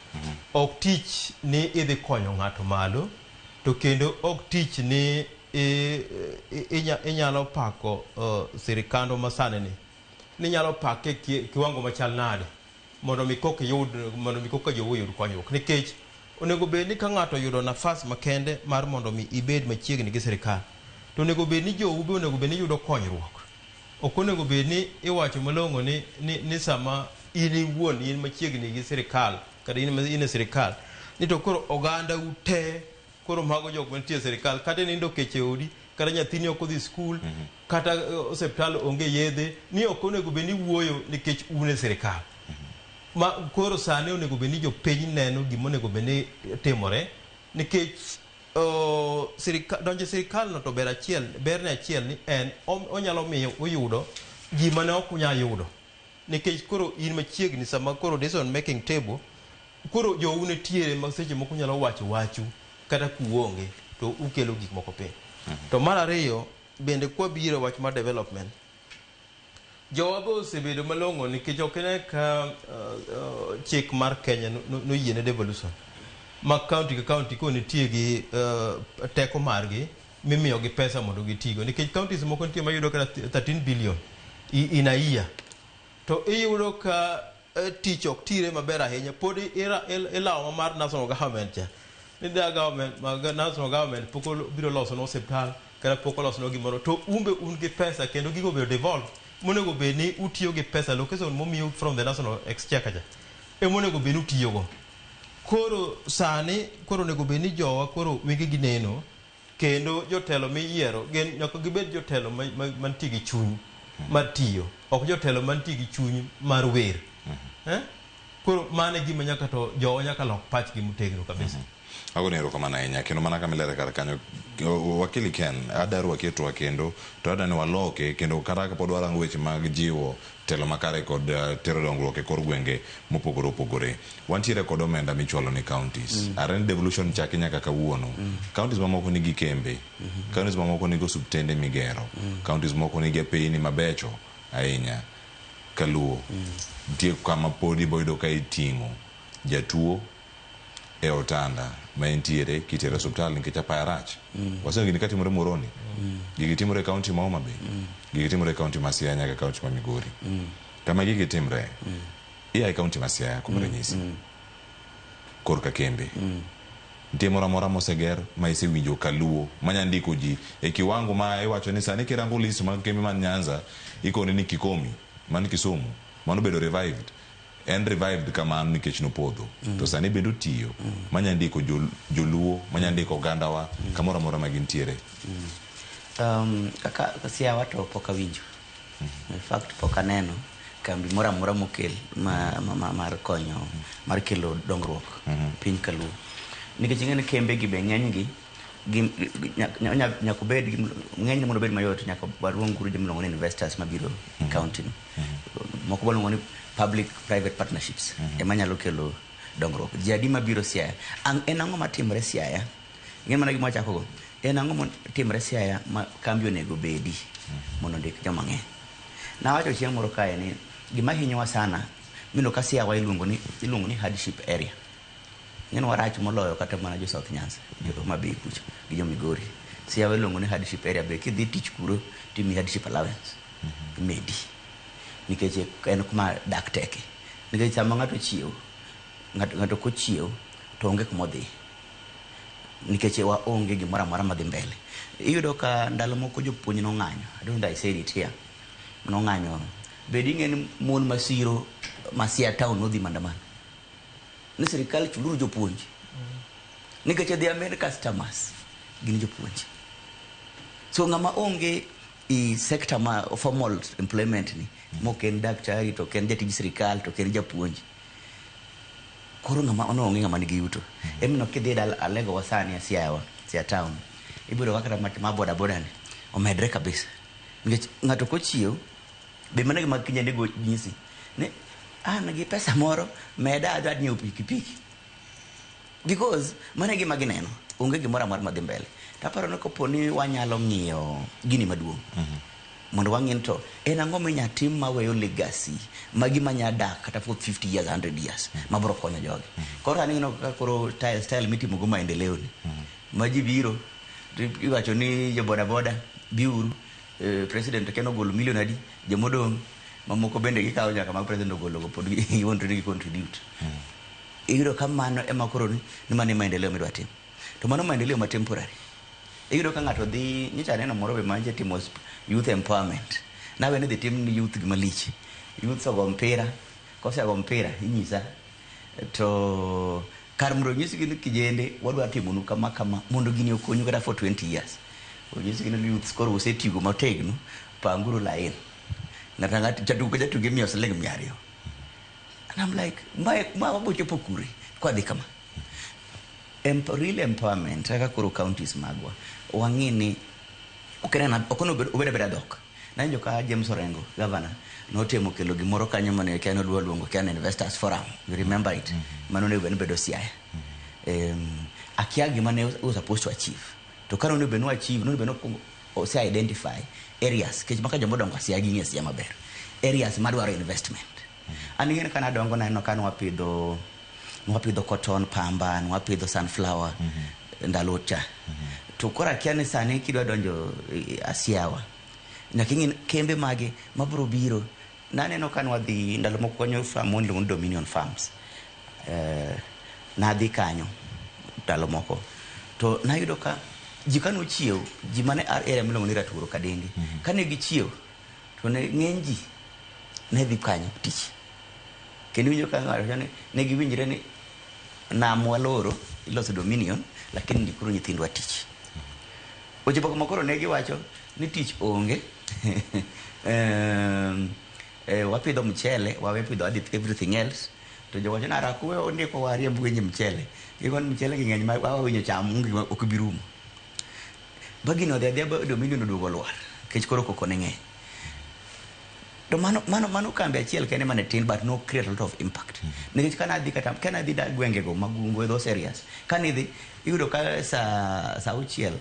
Ok tich ni idhi konyo ng'ato malo to kendo ok tich ni inyalo pako sirikandwa masani ni. Ninyalo pake kiwango machal nade mondo mi koka yud mondo mi koka jowu oyud konyruok nikech onego bed ni ka ng'ato oyudo nafas makende mar mondo mi ibed machiegni gi sirikal to onego bed ni jou be onego bed ni yudo konyruok. Ok onego bed ni iwacho malong'o ni sama in iwuon in machiegni gi sirikal kata in e sirikal ni to koro oganda u te koro mago jok mantie e sirikal kata inindo kech e odi kata nyathini ok odhi skul kata osiptal onge yedhe ni ok onego bed ni wuoyo nikech un e sirikal. Ma koro sani onego bed ni jopiny neno gima onego bed ni timore nikech donjo e sirikal no to ber achiel berne achiel ni en onyalo miyo uyudo gima ne ok unyal yudo nikech koro in machiegni sama koro decision making table koro jou nitiere ma seche moko nyalo wacho wachu Kata kuonge to ukelo gik moko piny. To mar ariyo bende kwabiro wach mar development, jowa be osebedo malong'o nikech ok ine ka chik mar Kenya noyiene devolution ma county ka county ko nitie gi teko margi mimiyogi pesa mondo gitigo, nikech counties moko nitie mayudo kata 13 billion in a year, to iyudo ka tich ok tire maber ahinya. Pod ilawo mar national government cha ni da government mag national government pok biro loso no osiptal kata pok oloso no gimoro, to umbe un gi pesa kendo gigo obedo devolved. Monego bed ni utiyo gi pesa allocation momiu from the national exchequer cha emonego bed ni utiyogo. Koro sani koro onego bed ni jowa koro wengegi neno, kendo jotelo miyiero gin nyaka gibed jotelo mantie gi chuny mar tiyo, ok jotelo mantie gi chuny mar wer, eh? Koro mano e gima nyaka to jowa nyaka lok pachgi motegno kabisa. Agoni erokamano ahinya kendo mana kama ilere kar kanyo, wakili Ken adar waketwa kendo to adwa ni waloke kendo kata kapod warango weche mag jiwo telo makare kod tero dongruok e kor gwenge mopogore opogore. Wantiere kod omenda michwalo ne counties. Are ni devolution chaki nyaka kawuono. Counties mamoko nigi kembe. Counties mamoko nigi osuptende migero. Counties moko nigi apeyni mabecho ahinya. Kaluo. Nitie kama pod iboyudo ka iting'o jatuo e otanda ma entiere kitere osuptal nikech apaya rach. Waseneno gini katimore Muhoroni. Gigi timore e county ma Homa Bay. Gigi timore e county ma Siaya nyaka county ma Migori. Kama gigi timre, ia e county ma Siaya kuom ranyisi. Korka kembe. Nitie moro amora moseger ma isewinjo kaluo manya ndiko ji e kiwango ma iwacho ni sani kirango list mag kembe man Nyanza ikoni ni Kikomi man Kisumu mano obedo revived. En revived kamano nikech nopodho. To sani bende otiyo manya ndiko joluo manya ndiko ogandawa kamoro amora ma gintiere. Kaka Siaya to pok awinjo. In fact pok aneno kambi moro amora mokel mar konyo mar kelo dongruok piny kaluo. Nikech ing'e ni kembe gi be ng'eny gi nyaka obed ng'eny mondo obed mayot nyaka waluong guru joma iluongo ni investors mabiro e county no. Moko waluongo ni public private partnerships ema nyalo kelo dongruok. Ji adi mabiro Siaya? En ang'o matimore Siaya? Ing'e mana gima wachako go. En ang'o matimore Siaya ma kambi onego bedi mondo ondik joma ng'eny? Nawacho chieng' moro kae ni gima hinyowa sana mino ka Siaya iluongo ni hardship area. Ing'e ni warach moloyo kata mana jo South Nyanza, jo Homa Bay kucha gi jo Migori. Siaya iluongo ni hardship area be kidhi tich kuro timiyi hardship allowance. Imedi. Nikech en kuma dak teke. Nikech sama ng'ato ochiew, ng'ato kochiew to onge kuma odhi. Nikech waonge gimoro amora madhi mbele. Iyudo ka ndalo moko jopuonj nong'anyo. I don't know I said it here. Nong'anyo. Bed ing'e ni mon masiro ma Siaya town nodhi maandamano. Ni sirikal chuluru jopuonj. Nikech their main customers gin jopuonj. So ng'ama onge i sector ma formal employment ni mok en daktari to ok en jatij sirikal to ok en japuonj. Koro ng'ama ono onge ng'ama nigi yuto. Emomiyo kidhi dala Alego wa sani e Siaya wa, Siaya town. Ibiro kaka kata ma boda boda ni omedre kabisa. Nikech ng'ato kochiew be mana gima kijende go nyisi ni an gi pesa moro meda adwa nyiewo pikipiki. Because mano e gima gineno. Onge gimoro amora madhi mbele. To aparo ni kopo ni wanyalo ng'iyo gini maduong'. Mondo wang'i ni to en ang'o minya tim maweyo legacy ma gima nya dak kata for 50 years, 100 years mabiro konyo jogi. Koro sani ineno kaka koro style mitimo go maendeleo ni. Ma ji biro to iwacho ni jo boda boda biuru, president kia nogolo million adi jomodong' mamoko bende gikawo nyaka mag president ogolo go pod giwuondre ni gi contribute. Iyudo ka mano ema koro ni mano e maendeleo midwa tim. To mano maendeleo ma temporary. Iyudo ka ng'ato dhi nyocha aneno moro be manche timo youth empowerment. Nawe ni dhi tim ni youth gima lich. Youth ogo mpira, kosego mpira inyisa to kar mondo onyisgi ni kijende wadwa timonu kama kama mondo gini okonyu kata for 20 years. Onyisgi ni youths koro usetigo motegno, panguru lain. Ng'ato ang'ato jatugo ka jatugo imiyo siling 200. And I'm like, ma wabo chopo kure kwadhi kama. Real empowerment kaka koro counties magwa wang'i ni ok en obed abeda dhok. Nawinjo ka James Orengo, governor, notemo kelo gimoro kanyo mane kia nodwa luongo kia ni investors forum. You remember it? Mano onego bed ni bedo Siaya. Akia gima ne was supposed to achieve. To kane onego bed ni achieve, nonego bed ni okwongo ose identify areas, nikech maka joma odongo Siaya ging'e Siaya maber. Areas madwaro investment. An ing'e ni kane adongo naneno ka nwapidho cotton, pamba, nwapidho sunflower ndalo cha. To koro akia ni sani kidwa donjo Asiawa, nyaka ing'i kembe mage mabiro biro. Naneno ka nwadhi ndalo moko kanyo farm moro iluongo ni Dominion Farms. Nadhi kanyo ndalo moko. To nayudo ka ji kanochiew, ji mane area miluongo ni Raturo Kadenge. Kane gichiew, to ne ng'eny ji ne dhi kanyo tich. Kendo iwinjo ka ng'ato wacho ni ne giwinjre ni nam waloro iloso Dominion, lakini ndikuru nyithindwa tich. Ochopo kuma koro ne giwacho ni tich onge. Wapidho mchele, wawe pidho everything else. To jowacho ni ara kuwe ondiko wariemb winj mchele. Gigo ni mchele gi ng'eny ma wawinjo cham onge gima ok bi rumo. Ba gino odhi adhiya ba Dominion oduogo lwar nikech koro koko ne ng'eny. To mano kambi achiel kende mane tin but no create a lot of impact. Nikech kana adhi kata kana adhi da gwengego mag Ungwe those areas. Kane idhi iyudo ka sa 6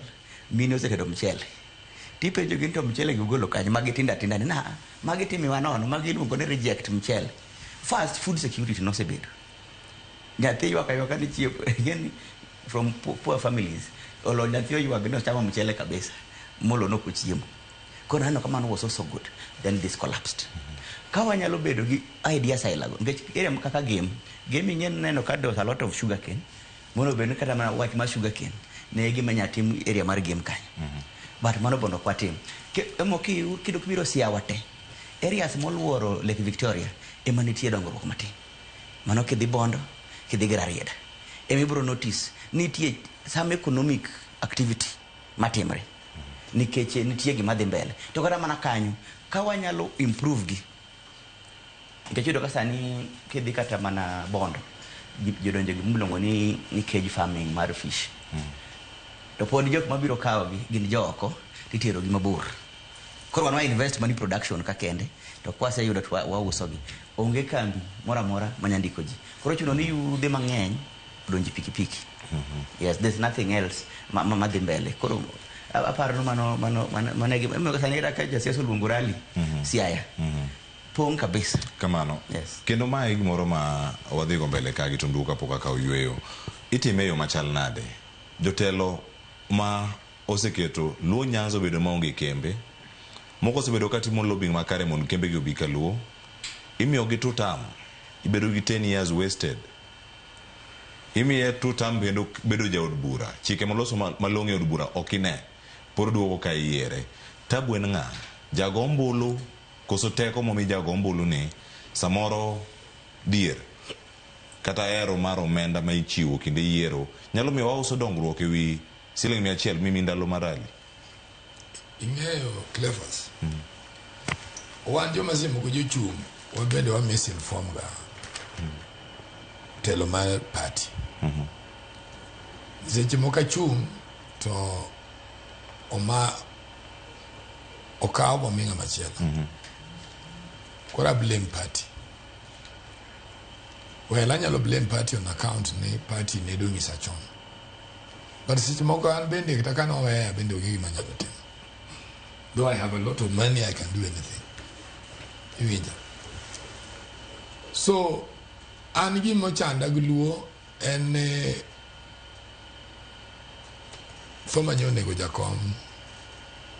mine osetedo mchele. Tipenjo gi ni to mchele gi ugolo kanye? Magi tindo atinda ni na magi timiwa nono, magi iluongo ni reject mchele. First, food security nosebedo. Nyathi ywak aywaka ni chiemo again from poor families. Olo nyathi oywag ni ochamo mchele kabisa. Molo nok ochiemo. Koro aneno ka mano was also good. Then this collapsed. Ka wanyalo bedo gi ideas aila go, nikech area kaka game, game ing'e neno ka there was a lot of sugar cane. Mondo bed ni kata mana wach mar sugar cane ne gima nya tim area mar game kanyo. But mano bondo ok watim. Emo kidok biro Siawa te, areas moluoro Lake Victoria ema nitie dongruok matin. Mano kidhi Bondo, kidhi Rarieda. Ema ibiro notice nitie some economic activity matimre. Nikech nitie gima dhi mbele. To kata mana kanyo, ka wanyalo improve gi. Nikech iyudo ka sani kidhi kata mana Bondo, jodonjo gi miluongo ni cage farming mar fish. To pod jok mabiro kawogi gin jo oko titero gi mabor. Koro wan wa invest money production ka kende, to kwaseyudo to wauso gi. Onge kambi moro amora manya ndiko ji. Koro chuno ni yudhe mang'eny odonje pikipiki. Yes, there's nothing else ma dhi mbele. Koro aparo ni mano e gima emomiyo sani kata ka jasiasa oluongo rally Siaya. Pong' kabisa. Kamano. Yes. Kendo mae e gimoro ma wadhigo mbele ka gi Tundu kapok akawo yweyo. Itime e yo machal nade? Jotelo ma oseketo Luo Nyanza obedo maonge kembe, moko osebedo katimo lobbying makare mondo kembe gi obi kaluo, imiyogi two term, ibedo gi 10 years wasted. Imiye two term kendo bedo jaod bura. Chike moloso malong'o e od bura ok ine. Pod duogo ka iyiere. Tabu en ng'a? Jago ombulu koso teko momi jago ombulu ni samoro dhier kata hero mar omenda ma ichiwo kinde yiero nyalo miyo wauso dongruok ewi siling 100 mimi ndalo mar rally. Ing'eyo Cleophas. Wan joma seche moko jochung' wabende wa misinform ga telo mar party. Seche moko achung' to oma okaw momi ng'ama chielo. Koro a blame party. Well, anyalo blame party on account ni party ne dong'isa chon. But seche moko an bende kata ka noweya bende onge gima anyalo timo. Though I have a lot of money, I can do anything. Iwinja? So, an gima ochanda gi luo en ni tho ma onego jakom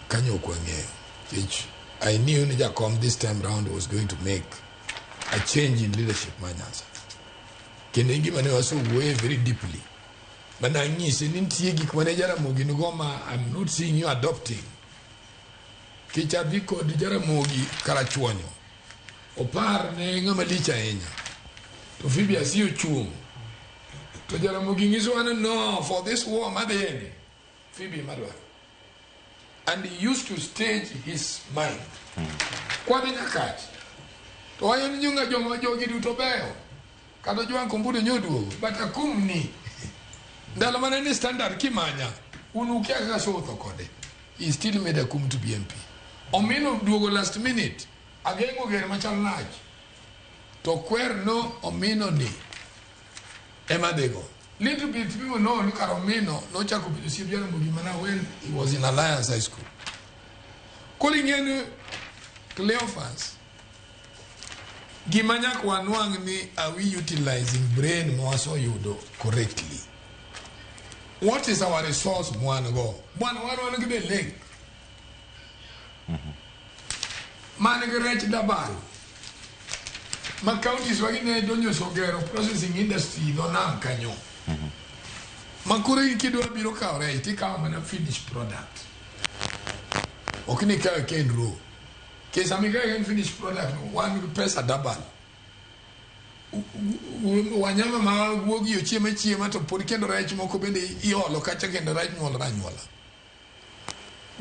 kanyo ok wang'eyo. Nikech I knew ni jakom this time round was going to make a change in leadership mar Nyanza. Kendo en gima ne wasewuoye very deeply. Mana anyise ni nitie gik mane Jaramogi nigo ma I'm not seeing you adopting. Kech adhi kod Jaramogi Karachuonyo. Opar ne ng'ama lich ahinya. To Phoebe Asiyo chung'. To Jaramogi nyisowa ni no, for this war madhiyeni, Phoebe madwaro. And he used to stage his mind. Kwadhi Nyakach. To wayo ni nyunga joma jogi duto beyo. Kata Joan Kombudo nyoduogo. But akum ni. Ndalo mane ni standard kimanya. Un ukia kaka sotho kode. He still made Akum to be MP. Omino duogo last minute. Ageng'o ger machal lach. To kwer no Omino ni. Ema dhigo. Little bit people know ni Karomino nochako bedo osiep Jaramogi mana when he was in Alliance High School. Koro ing'e ni Cleophas, gima nyaka wanwang' ni are we utilizing brain ma waseyudo correctly? What is our resource mwan go? Bwana wan wan gi the lake. Man gi rech dabal. Ma counties wagi ne donjo sogero processing industry dho nam kanyo. Ma koro in kidwa biro kawo rech tikawo mana finished product. Ok ni ikawe ka en raw. Nikech sama ikawe ka en finished product no, wan gi pesa dabal. Wanyama ma guogi ochiemo achiema to pod kendo rech moko bende iolo kacha kendo rech nyuolore anyuola.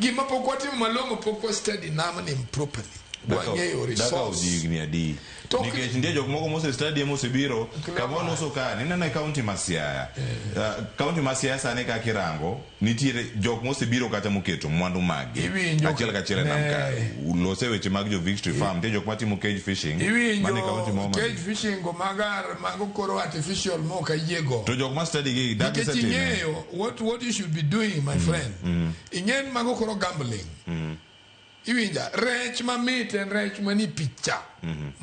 Gima pok watimo malong'o pok wa study namni properly. Wang'eyo Dakawo resource. ji higni adi? Nikech nitie jok moko mose study mosebiro kama waloso ka nineno e kaunti ma Siaya. Kaunti ma Siaya sani kaka irango nitiere jok mosebiro kacha moketo mwandu maggi Iwinjo achiel kachiel e nam ka. Ne. Lose weche mag jo Victory Farm nitie jok matimo cage fishing mane kaunti ma Iwinjo Homa Bay. cage fishing go magar mago koro artificial mok ayiego. To jok ma study gi dak Nikech gisetime. ing'eyo what you should be doing my friend. Ing'e ni mago koro gambling. Iwinja rech mamit en rech mani picha.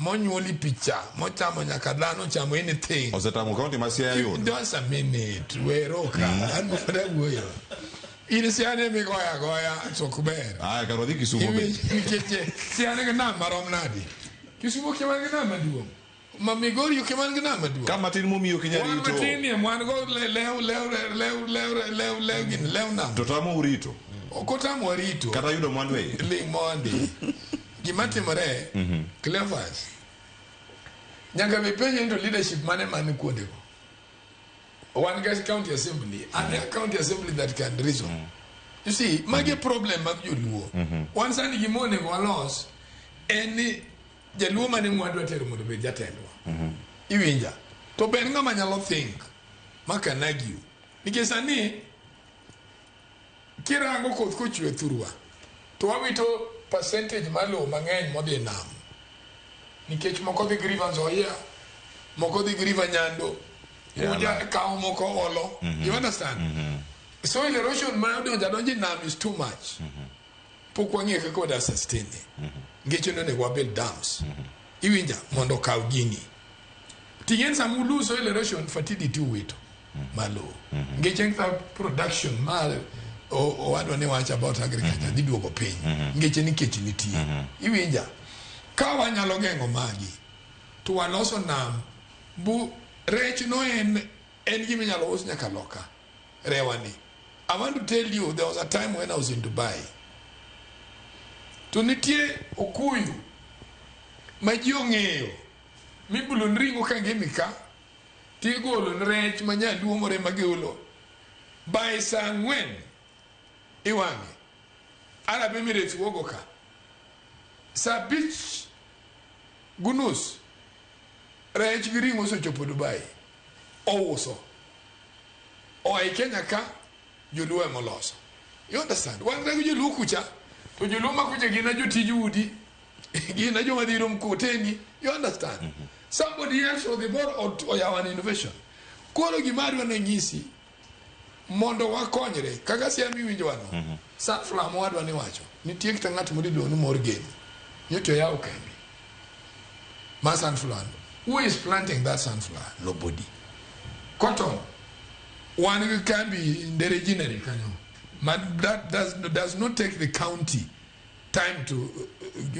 Monyuoli picha, mochamo nyaka dhano chamo anything. Osetamo kaunti ma Siaya yudo. Just a minute, wero ka, an pod awuoyo. In Siaya migoyo agoya to ok ber. Aya kar wadhi Kisumu be. Iwinjo nikech Siaya nigi nam marom nadi? Kisumu ok ema nigi nam maduong'. Ma Migori ok ema nigi nam maduong'. Ka matin momiyo ok inyal Wan rito. matin nie wan go lew lew lew lew lew lew gini lew nam. To tamo urito. Ok otamwa rito. Kata yudo mwandu e iye. Ling mondi. Gima timore, Cleophas, nyaka be penje ni to leadership mane man kuondego. Wan ga county assembly, and a county assembly that can reason. You see, magi problem mag joluo. Wan sani gima onego walos en ni jaluo mane mwadwa tero mondo obed jatendwa. Iwinja. To ber ng'ama nyalo think ma can argue. Nikech sani kirango koth kochwe thurwa to wawito percentage mar lowo mang'eny modhi e nam. Nikech moko dhi gi River Nzoia, moko dhi gi River Nyando, kuja kawo moko olo. You understand? Soil erosion ma odonjo adonjo e nam is too much. Pok wang'eyo kaka wada sustain e. Nikech onego wabuild dams. Iwinja mondo okaw gini. Ting'en sama ulu soil erosion fertility uwito mar lowo. Nikech en ka production mar owadwa ne wacho about agriculture dhi duogo piny. Nikech ni kech nitie. Iwinja. Ka wanyalo geng'o magi to waloso nam bu rech no en gima inyalo us nyaka loka. Rewani. I want to tell you there was a time when I was in Dubai. To nitie okuyu ma ji ong'eyo mibulo ni ring'o ka ngimi ka tigolo ni rech ma nyaluo moro ema golo by saa ang'wen iwang'e Arab Emirates wuogo ka saa abich gi nus rech gi ring'o osechopo Dubai ouso oa e Kenya ka joluo ema oloso. You understand? Wan gi joluo kucha to joluo ma kucha gin a jotij udi gin a joma dhiro mkokoteni. You understand? Somebody else odhi bor oyawo an innovation. Koro gima adwa nanyisi mondo wakonyre kaka Siaya miwinjo wano sunflower mowadwa ni wacho nitie kata ng'at moro iluongo ni Morgan nyocha oyawo kambi mar sunflower. Who is planting that sunflower? Nobody. Cotton wan gi kambi Ndere Ginnery kanyo ma that does not take the county time to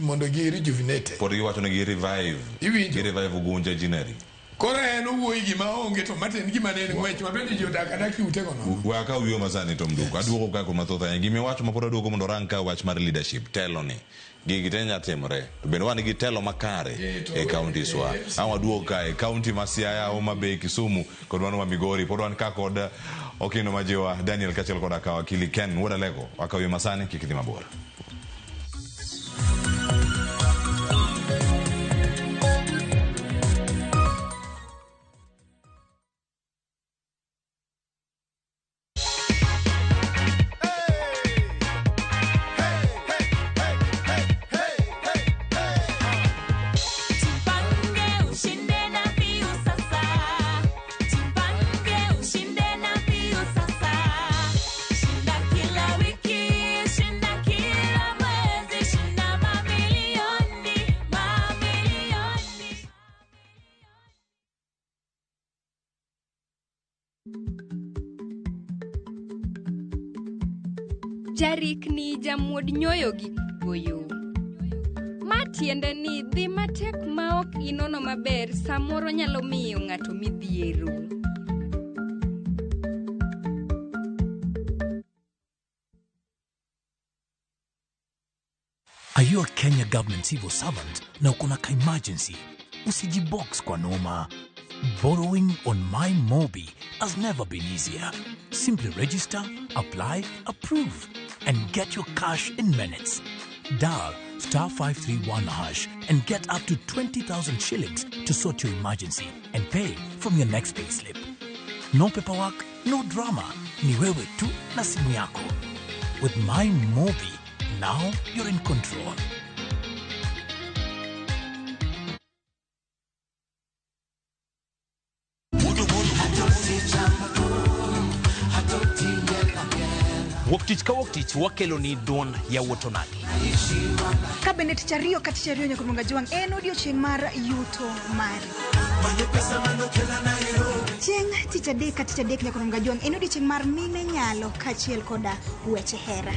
mondo gi rejuvenate. Pod giwacho ni gi revive. Iwinjo? Gi revive Ugunja Ginnery. Koro en owuoyi gima onge to matin gima ne en ng'wech ma bende ji odak adak e utego nono. We akaw wiwa masani to Mduko. Aduogo ka kuom mathoth ahinya. Gima iwacho ma pod aduogo mondo orang ka wach mar leadership. Telo ni. Gigi te nya timore. To bende wan gi telo makare e counties wa. Ang' waduog ka e county ma Siaya, Homa Bay, Kisumu kod mano ma Migori. Pod wan ka kod Okindo Majiwa, Daniel kaachiel kod Akawa Akili Ken Wuod Alego. Wakaw wiwa masani kik idhi mabor. Jipange ushinde na viu sasa. Jipange ushinde. Jarikni jamuod nyoyo gi goyo. Ma tiende ni dhi matek ma ok inono maber samoro nyalo miyo ng'ato midhiero. Are you a Kenya government civil servant na uko na ka emergency? Usijibox kwa noma. Borrowing on MyMobi has never been easier. Simply register, apply, approve, and get your cash in minutes. Dial star 531 hash and get up to 20,000 shillings to sort your emergency and pay from your next payslip. No paperwork, no drama. Ni wewe tu na simu yako. With MyMobi, now you're in control. Wuok tich ka wuok tich wakelo ni duond yawuot onagi. Ka bende tich ariyo ka tich ariyo nyaka Ruonga Jwang' en odiochieng' mar yuto mari. Chieng' tich adek ka tich adek nyaka Ruonga Jwang' en odiochieng' mar mine nyalo kaachiel koda weche hera.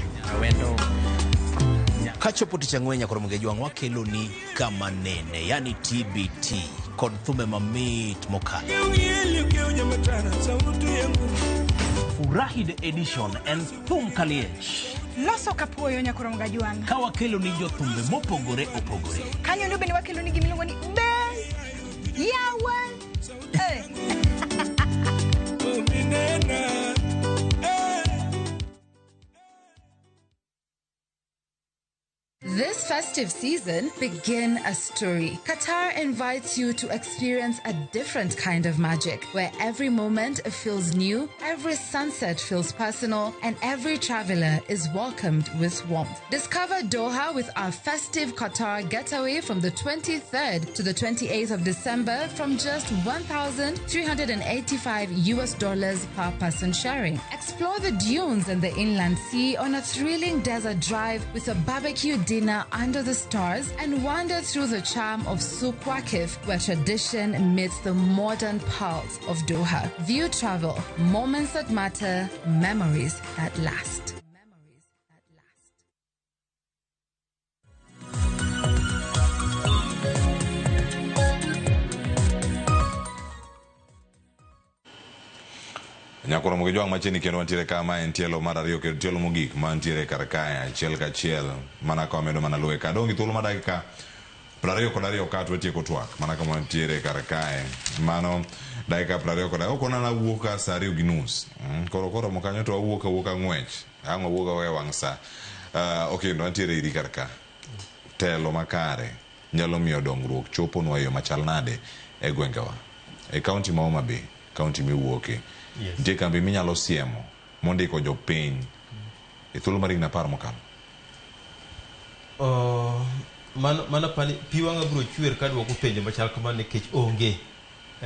Kachopo tich ang'wen nyaka Ruonga Jwang' wakelo ni kama nene, yani TBT kod thumbe mamit mokalo. Furahi the edition en thum kaliech. Loso kapuoyo nyaka Ruonga Jwang'. Ka wakelo ni jothumbe mopogore opogore. Kanyo no bende wakelo ni gimiluongo ni be yawa. Eh. This festive season, begin a story. Qatar invites you to experience a different kind of magic where every moment feels new, every sunset feels personal, and every traveler is welcomed with warmth. Discover Doha with our festive Qatar getaway from the 23rd to the 28th of December from just 1,385 US dollars per person sharing. Explore the dunes and the inland sea on a thrilling desert drive with a barbecue dinner under the stars and wander through the charm of Souk Waqif, where tradition meets the modern pulse of Doha. View travel, moments that matter, memories that last. Nyakoro mogi jwang' machiegni kendo wantiere ka ma en tielo mar ariyo kendo tielo mogik mantiere kar kae achiel kachiel mana ka wamedo mana luwe ka dong' gi thuolo mar dakika 22 ka to watieko twak mana kama wantiere kar kae mano dakika 22 ok onana wuok ka saa 2:30. Koro koromo kanyo to wawuok awuoka ng'wech ang' wawuok awuoka e wang' sa. Okendo wantiere iri kar ka telo makare nyalo miyo dongruok choponwa e yo machal nade e gwengewa e kaunti ma Homa Bay, kaunti miwuoke. Yes. Nitie kambi minyalo siemo mondiko jopiny e thuolo mar higni 10 mokalo. Mano pani pi wang'a biro chwer kaduoko penjo machal kamano nikech onge.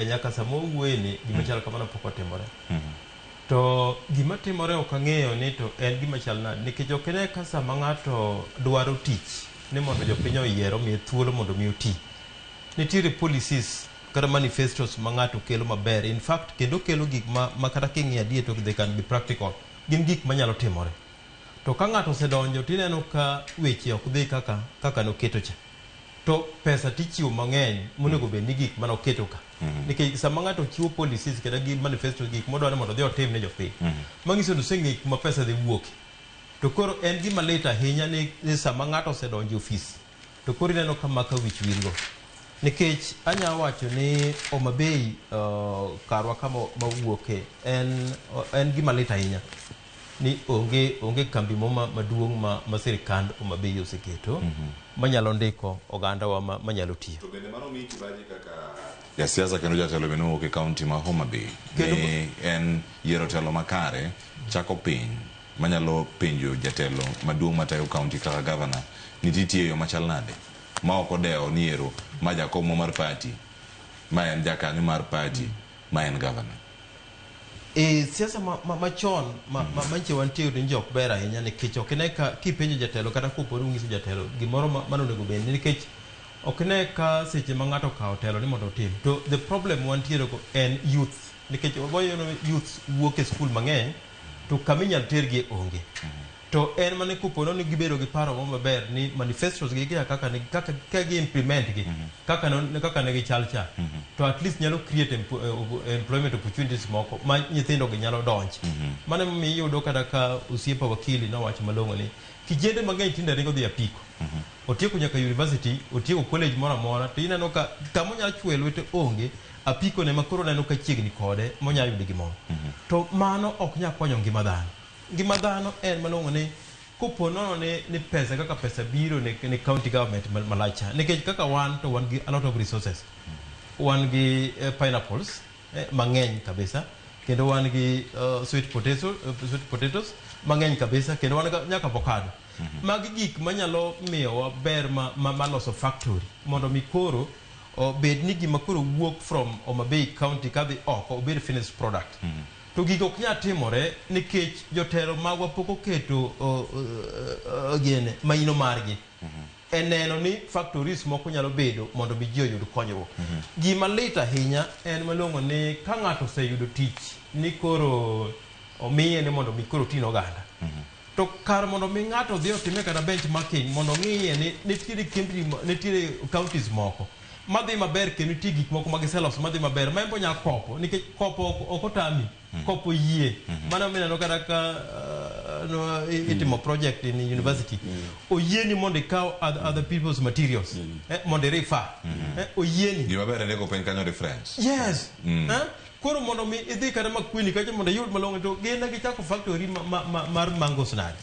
Nyaka sama wawuoye ni gima chal kamano pok otimore. To gima timore ok ang'eyo ni to en gima chal nade nikech ok ine ka sama ng'ato dwaro tich ni mondo jopiny oyier omiye thuolo mondo mi oti. Nitiere policies kata manifestos ma ng'ato kelo maber. In fact, kendo kelo gik ma kata king'iyo adier to they can be practical. Gin gik manyalo timore. To ka ng'ato osedonjo tineno ka weche ok dhi kaka noketo cha. To pesa tichiwo mang'eny monego bed ni gik manoketo ka. Nikech sama ng'ato chiwo policies kata gi manifestos gik modwaro mondo odhi otim ne jopiny. Manyiso ni oseng'eyo kuma pesa dhi wuoke. To koro en gima lit ahinya ni sama ng'ato osedonjo e ofis to koro ineno ka maka wich wilgo. Nikech anya wacho ni Homa Bay karwa kama mawuoke en gima lit ahinya ni onge kambi moro maduong' ma sirikand Homa Bay oseketo manyalo ndiko ogandawa manyalo tiyo. To bende mano miyi kibaji kaka jasiasa kendo jatelo bende mowuok e kaunti ma Homa Bay ni en yiero telo makare chako piny manyalo penjo jatelo maduong' matayo kaunti kaka gavana ni titiyo e yo machal nade ma ok odewo ni ero ma jakom mar party ma en jakanyo mar party ma en gavana. E siasa machon manche wantie to nje ok ber ahinya nikech ok ine ka kipenjo jatelo kata kopo ni unyiso jatelo gimoro mano onego bed nikech ok ine ka seche ma ng'ato okawo telo ni mondo otim. To the problem wantiere go en youth nikech wagoyo youth wuok e skul mang'eny to kama inyalo tergi onge. To en mana kopo ni gibedo gi paro moro maber ni manifestos gi kaka kaka ne kaka ka gi implement gi kaka no, kaka ne gichal cha to at least nyalo create employment opportunities moko ma nyithindo gi nyalo donje. Mano emomiyo iyudo kata ka osiepa wakili nowacho malong'o ni kijende mang'eny tinde ringo dhi apiko. Otieko nyaka university, otieko college moro amora, to ineno ka kama onyalo chwoye lwete onge, apiko ne ma koro neno ka chiegni kode monyalo yudo gimoro. To mano ok nyal konyo ngima dhano. Ngima dhano en malong'o ni kopo nono ni pesa kaka pesa biro ne county government malach cha, nikech kaka wan to wan gi a lot of resources. Wan gi pineapples mang'eny kabisa, kendo wan gi sweet potatoes mang'eny kabisa, kendo wan nyaka avocado. Magi gik manyalo miyowa ber ma loso factory mondo mi koro obed ni gima koro wuok from Homa Bay County kadhi oko obed finished product. To gigo ok nyal timore nikech jotelo magwa pok oketo gene maino margi e neno ni factories moko nyalo bedo mondo mi ji oyud konyruok. Gima lit ahinya en malong'o ni ka ng'ato oseyudo tich ni koro omiye ni mondo mi koro oti ne oganda. To kar mondo mi ng'ato odhi otime kata benchmarking mondo ong'iye ni nitiere kembni nitiere counties moko madhi maber kendo nitie gik moko ma giseloso madhi maber ma en be onyalo kopo nikech kopo ok otami kopo yie. Mano mineno kata ka no, itimo project in university, oyieni mondo ikaw other people's materials mondo i-refer, oyieni. Gima ber ndiko piny kanyo reference. Yes. Eh? Koro mondo mi idhi kata Makueni kacha mondo iyud malong'o to gin ne gichako factory mar mangoes nade?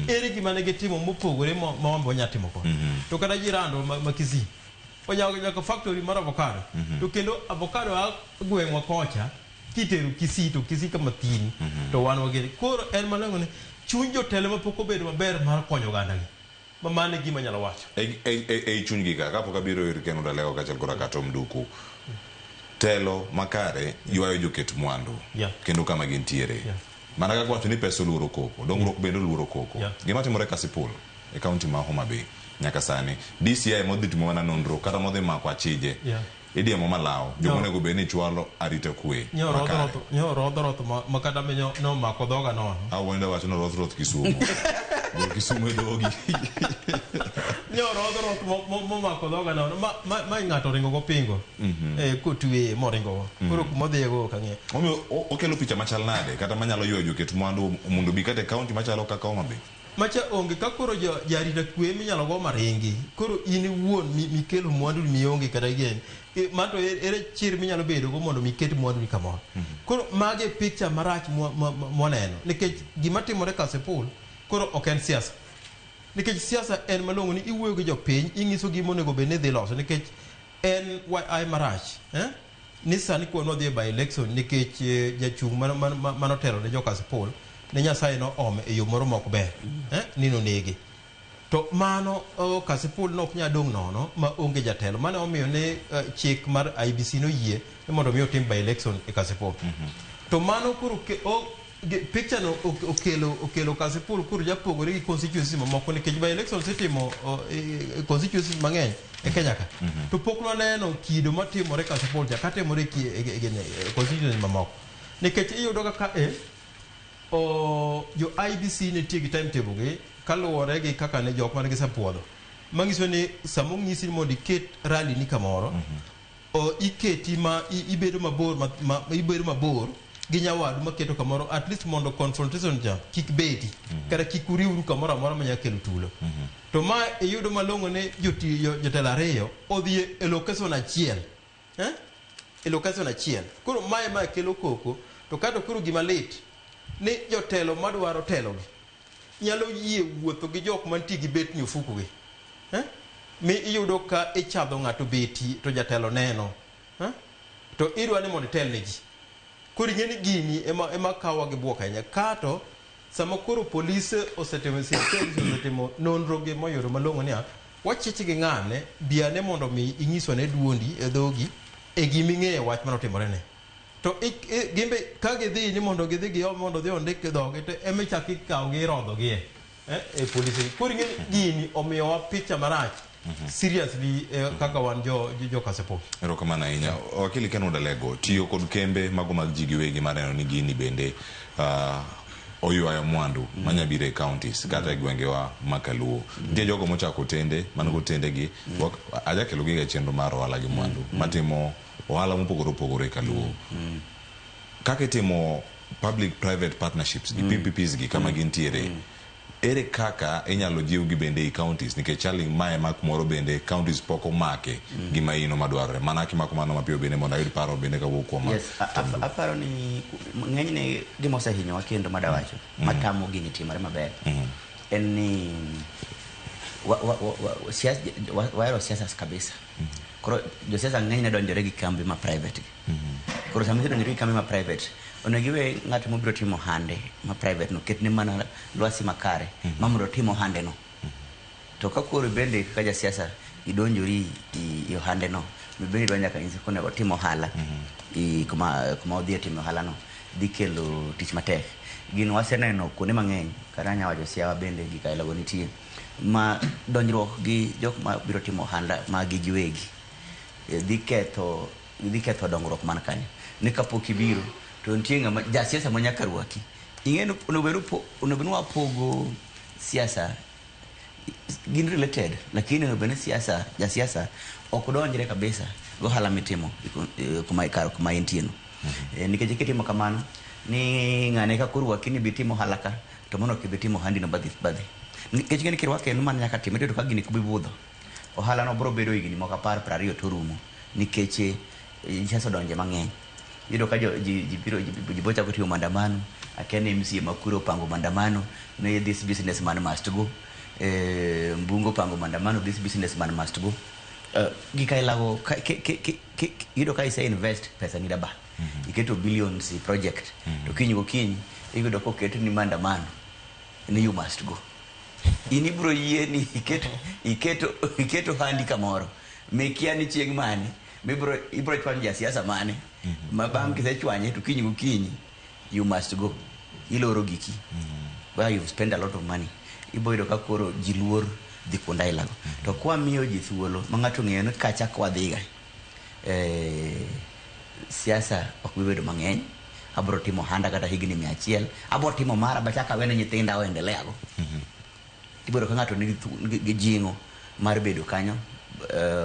Ere gima ne gitimo mopogore ma wan be wanyalo timo koni? To kata jirando ma Kisii onyako nyaka factory mar avocado. To kendo avocado a gweng'wa kocha kitero Kisii to Kisii kama thin to wan wagene. Koro en malong'o ni chuny jotelo mapok obedo maber mar konyo oganda gi. Ma mano e gima anyalo wacho. E chunygi ka kapok abiro ir Ken Udalego kaachiel koda kata Mduku, telo makare ywayo joket mwandu kendo kama gintiere. Mana kaka wacho ni pesa oluoro koko, dongruok bende oluoro koko. Gima timore Kasipul e kaunti ma Homa Bay nyaka sani, DCI modhi timo mana nonro kata modhi mako achije idiemo malaw joma onego bed ni chwalo arita kwe Nyo rodho makare. Roth nyo rodho roth ma kata me nomako dhoga nono. Awuondo wacho ni roth roth Kisumu. Gol Kisumu e dhogi. Nyo rodho roth momako dhoga nono ma ng'ato oringo go pingo. Kotweye moringo go. Koro kumodhiye go ok ang'eyo. Omiyo okelo picha machal nade kata manyalo ywayo joket mwandu mondo obi kata e kaunti machalo kaka Homa Bay? Macha onge ka koro jarita kwe minyalo go maringi. Koro in iwuon mikelo mwandu mionge kata gen. Mato ere chir minyalo bedo go mondo miket mwandu ni kamoro. Koro mage picture marach mwaneno. Nikech gima timore Kasipul koro ok en siasa. Nikech siasa en malong'o ni iwuoyo gi jopiny, ing'iso gima onego bed ni dhi loso nikech en ai marach. Ni sani kwa nwadhi e by election nikech jachung' manotelo ne jo Kasipul ne Nyasaye no ome e yo moro mok ber. Ni nonege. To mano Kasipul ne ok nyal dong' nono ma onge jatelo. Mano omiyo ne chik mar IEBC noyie ni mondo mi otim by election e Kasipul. To mano koro picture no okelo Kasipul koro japogore gi constituencies mamoko nikech by election osetimo constituencies mang'eny e Kenya ka. To pok nwaneno kido matimore Kasipul cha katimore e constituencies mamoko. Nikech iyudo kaka jo IEBC nitie gi timetable gi kaluwore gi kaka ne jok mane gisepuodho. Manyiso ni sama onyisi ni mondo iket rally ni kamoro, iketi ma ibedo mabor ibedo mabor gi nyawadu maketo kamoro at least mondo confrontation cha kik bedi kata kik uriwru kamoro amora manyalo kelo tulo. To ma iyudo malong'o ni jotelo ariyo odhi e location achiel. E location achiel. Koro mae ma kelo koko to kato koro gima lit ni jotelo madwaro telogi nyalo yie wuotho gi jok mantie gi betni ofuku gi. Mi iyudo ka ichadho ng'ato beti to jatelo neno. To idwa ni mondo itel ne ji. Koro ing'e ni gini ema kawa gi buok ahinya. Kato sama koro polise osetimo osetimo nonro gi moyudo malong'o niya, wachich gi ng'ane bi ane mondo mi inyiswa ne duondi e dhogi e gima ing'eyo wach manotimore ne. To gimbe ka gidhi ni mondo gidhi gi mondo dhi ondik dhogi to ema ichak ikawo gi irodho gi e polise. Koro ing'e ni gini omiyowa picha marach seriously kaka wan jo Kasipul. Erokamano ahinya. Wakili Ken Udalego, tiyo kod kembe mago mag ji giwegi mar neno ni gini bende Oywayo mwandu manyabiro e counties kata e gwengewa ma Kaluo. Nitie jogo mochako otende man go otendegi ajakelo giga e chenro mar ohala gi mwandu matimo ohala mopogore opogore e Kaluo. Kaka itimo public private partnerships gi PPPs gi kama gintiere, ere kaka inyalo jiwgi bende ei counties, nikech chali mae ma kumoro bende counties pok omake gima ino madwarore mana kimako mano mapiyo bende mondo ayud paro bende kawuok kuom Yes, aparo ni ng'enyne gima osehinyowa kendo madawacho matamo gini timore maber en ni wahero siasa kabisa. Koro josiasa ng'enyne donjore gi kambi ma private gi. Koro sama isedonjori gi kambi ma private, onego iwe ng'at mobiro timo ohande ma private no ketne mana lwasi makare ma mondo otim ohande no. To ka koro bende kaka jasiasa idonjori i ohande no, mibende idwa nyaka nyise konego otim ohala i kuma odhi e timo ohala no, dhi kelo tich matek. Gino waseneno kuonde mang'eny, kata anya wacho Siaya bende gik aila go nitie. Ma donjruok gi jok ma biro timo ohala mag gi giwegi dhi ketho dongruok man kanyo. Ni kapok ibiro to nitie ng'ama jasiasa ma nyaka rwaki. Ing'e ni onego bed ni wapogo siasa, gin related, lakini onego bed ni siasa, jasiasa ok donjre kabisa gi ohala mitimo kuma kar kuma entie no. Nikech kitimo kamano ni ng'ane ka korwaki ni bi timo ohala ka, to mano ok ibi timo ohandi no badhi badhi. Nikech ing'e ni kirwake en mana nyaka time, tiyudo ka gini ok bi budho. Ohala no biro bedo higni moko 10 20 to orumo nikech siasa odonje mang'eny. Iyudo ka ji biro ji biro chako timo maandamano, akia ni MCA ma kure opango maandamano ni this businessman must go. Mbunge opango maandamano, this businessman must go. Gik ailago iyudo ka ise invest pesa ni daba. Iketo billions e project. To kiny gokinyi iyudo koket ni maandamano ni you must go. In ibiro yie ni iketo handi kamoro mikia ni chieng' mane mibiro ibiro chwanyo jasiasa mane ma bang' kisechwanye to kiny gokinyi you must go, iloro giki where you've spent a lot of money. Ibo yudo ka koro ji luor dhi kuonde ailago. To kwamiyo ji thuolo ma ng'ato ong'eyo ni kacha kwadhiga, siasa ok bi bedo mang'eny, abiro timo ohanda kata higni 100, abiro timo mara bachak awene nyithinda oendelea go. Ibiro ka ng'ato nigi jing'o mar bedo kanyo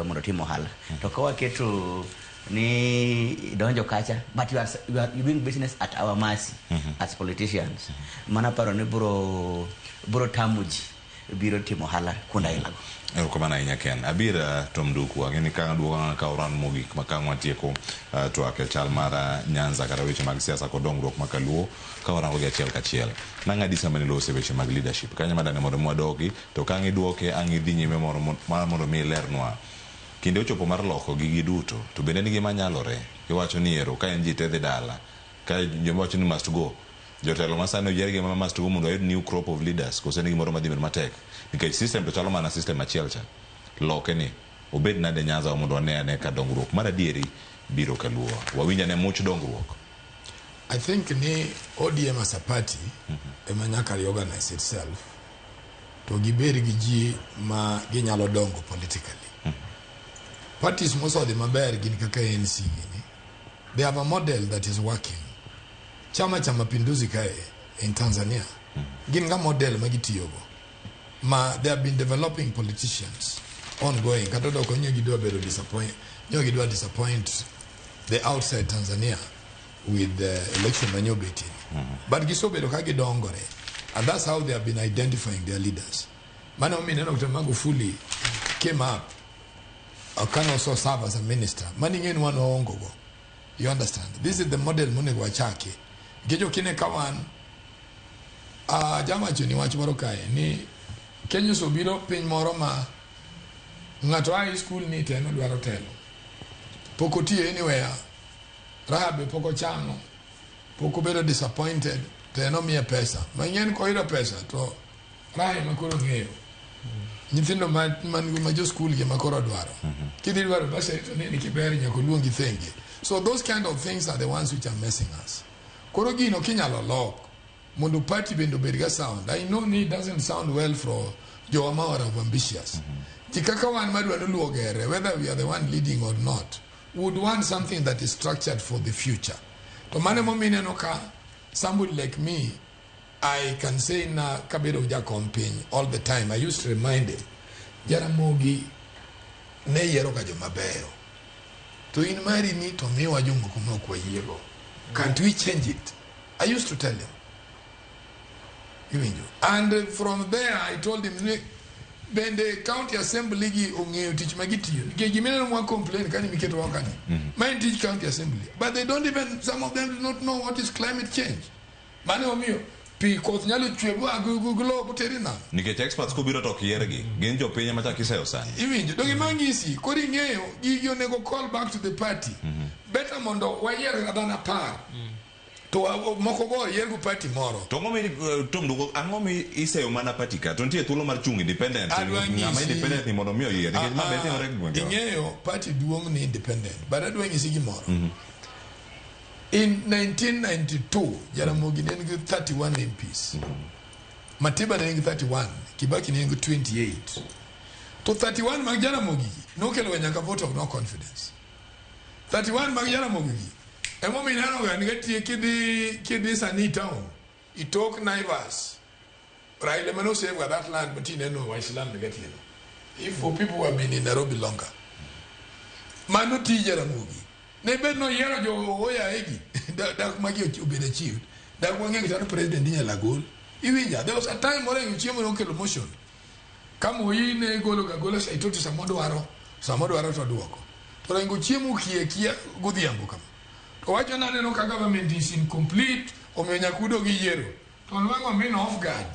mondo otim ohala. To ka waketo ni idonjo kacha but you are doing business at our mercy as politicians, mana paro ni biro tamo ji biro timo ohala kuonde ailago. Erokamano ahinya Ken. Abira Tom Nduku, ang'e ka duogo ka oran mogik ma ka watieko twak e chal mar Nyanza kata weche mag siasa kod dongruok ma Kaluo ka warango gi achiel kachiel. Nang'adi sama nilose weche mag leadership. Kanyo madane mondo mwadogi to ka ang' iduoke ang' idhi nyime moro mar mondo mi ilernwa. Kinde ochopo mar loko gigi duto to bende en gima nyalore. Iwacho ni ero ka en ji te dhi dala. Ka joma wacho ni must go. Jotelo masani oyier gi ma must go mondo wayud new crop of leaders koso en gimoro madhi bedo matek. Nikech system to chalo mana system achiel cha. Loke ni obed nade Nyanza mondo wane ane ka dongruok mar adieri biro kaluo. Wawinj ane much dongruok. I think ni ODM as a party ema nyaka reorganize itself to gibed gi ji ma ginyalo dongo politically. Parties mosodhi maber gin kaka ANC gini. They have a model that is working. Chama cha Mapinduzi kae in Tanzania gin ga model ma gitiyogo ma they have been developing politicians ongoing, kata odoko nyo gidwa bedo disappoint, nyo gidwa disappoint the outside Tanzania with the election manyo betie, but gisebedo ka gidongore, and that's how they have been identifying their leaders. Mano omiyo ineno kata Magufuli came up, can also serve as a minister. Mano ing'e ni wan waongo go. You understand? This is the model monego wachaki, nikech ok ine ka wan jawacho ni wach moro kae ni Kenya osobiro piny moro ma ng'ato a e school ni to en odwaro telo, pok otiyo anywhere, raha be pok ochamo, pok obedo disappointed, to en omiye pesa ma ing'e ni koyudo pesa to raha ema koro ng'eyo nyithindo ma jo school gi ema koro dwaro. Kidhi dwaro bursary to neni kiber nyaka oluongi thenge. So those kind of things are the ones which are messing us. Koro gino kinyalo lok mondo party bende obed ga sound. I know ni it doesn't sound well for jowa ma are ambitious. Ji kaka wan madwa ni luwo gere, whether we are the one leading or not, would want something that is structured for the future. To mano emomiyo ineno ka somebody like me I can say na kabedo jakom piny all the time, I used to remind him, Jaramogi ne yiero ga joma beyo. To in mari ni to miwa jomoko ma ok wayiego. Can't we change it? I used to tell him. Iwinjo. And from there I told him ni bende county assembly gi ong'eyo tich ma gitiyo. Nikech gimineno mwa complain kani miketo wa kani. Ma en tich county assembly. But they don't even, some of them do not know what is climate change. Mane omiyo pi koth nyalo chwe ba go boteri nam. Nikech experts kobiro to ok yiergi. Gin jopiny ema chak iseyo sani. Iwinjo. Donge mang'isi koro ing'eyo gigi onego call back to the party. Better mondo wayier dhano 10. To moko go oyier go party moro. To ang'o mi Tom Duko, ang'o mi iseyo mana party ka? To nitie thuolo mar chung' independent. Adwa Ng'ama nyisi- independent ni mondo mi oyier. Nikech ma be timore e gwengewa. Ing'eyo party duong' ni independent. But adwa nyisi gimoro. In 1992, Jaramogi ne nigi 31 MPs. Matiba ne nigi 31, Kibaki ne nigi 28. To 31 mag Jaramogi gi nokelo ga nyaka vote of no confidence. 31 mag Jaramogi gi emomiyo ineno ga ni kidhi sani town, itok Naivas, Raila ema nosave ga that land but ineno Waislamu gatieno. If for people who have been in Nairobi longer. Mano tij Jaramogi. Ne bed noyiero jo oyaegi dak magi obedo achieved. Dak wang'e kata ni president inyalo gol. Iwinja, there was a time Orengo Chiemo nokelo motion. Ka Moi ne golo ga gola Saitoti samodwaro, samodwaro to duoko. To Orengo Chiemo kia kia godhiambo kama. To wacho ni aneno ka government is incomplete, omiyo nyaka udog yiero. To nwang'o min off guard.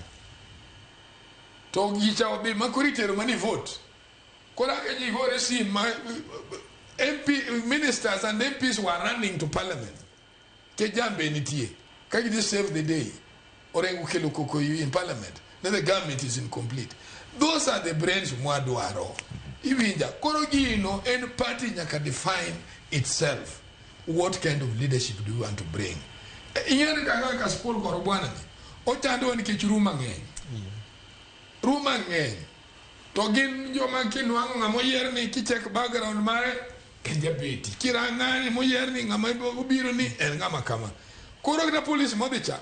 To gicha odhi ma koro itero mani vote. Koro aka ji gore sim ma MP ministers and MPs were running to parliament. Ke jambe nitie. Ka gidhi save the day. Orengo kelo koko in parliament. Then the government is incomplete. Those are the brains mwadwaro. Iwinja, koro gino en party nyaka define itself. What kind of leadership do you want to bring? Ing'e kaka Kasipul koro bwana ni. Ochandowa nikech rumour ng'eny. Rumour ng'eny. To gin joma kinwang'o ng'ama oyier ni kicheck background mare en jabeti. Kirang'ani moyier ni ng'ama obiro ni en ng'ama kama. Koro kata police modhi cha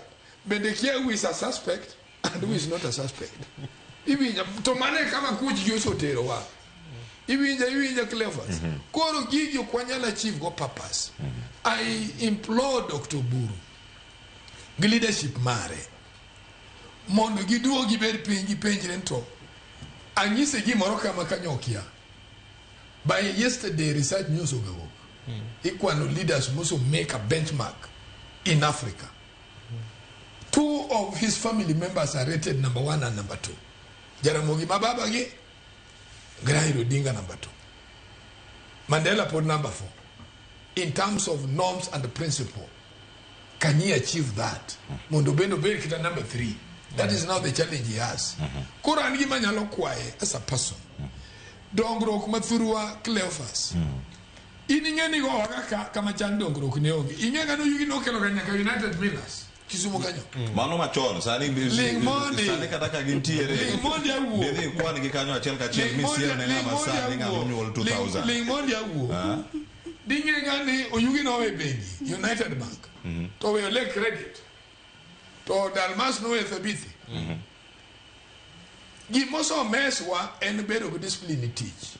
bende kia who is a suspect and who is not a suspect. Iwinja to mano e kama kuch gi oseterowa. Iwinja Cleophas. Koro gigi ok wanyal achieve go purpose. I implore Dr. Oburu gi leadership mare mondo giduog gibed piny gipenjre ni to anyise gimoro kama kanyokia. By yesterday research news ogawuok. Ikwano leaders must make a benchmark in Africa. 2 of his family members are rated number 1 and number 2. Jaramogi mababa gi Raila Odinga number 2. Mandela put number 4. In terms of norms and principle, can he achieve that? Mondo bendo bed kita number 3. That is now the challenge he has. Koro an gima nyalo kwaye as a person. Dongruok mathurwa Cleophas. In ing'e ni gowa kaka kama chan dongruok ne onge. Ing'e ga no yugi nokelo ga nyaka United Millers. Kisumu kanyo. Mano machon, sani Ling mondi. Sani kata ka gintiere. Ling mondi awuo. Dhi kwan gi kanyo achiel kachiel Ling mi mondi siem ne ling ng'ama mondi sani ng'ama awuo. onyuol 2000. Ling mondi awuo. Ding'e ga ni oyugi nowe bengi United Bank. To weyo le credit. To Dalmas nowe Thabithi. Gimoso meswa en bedo gi discipline e tich.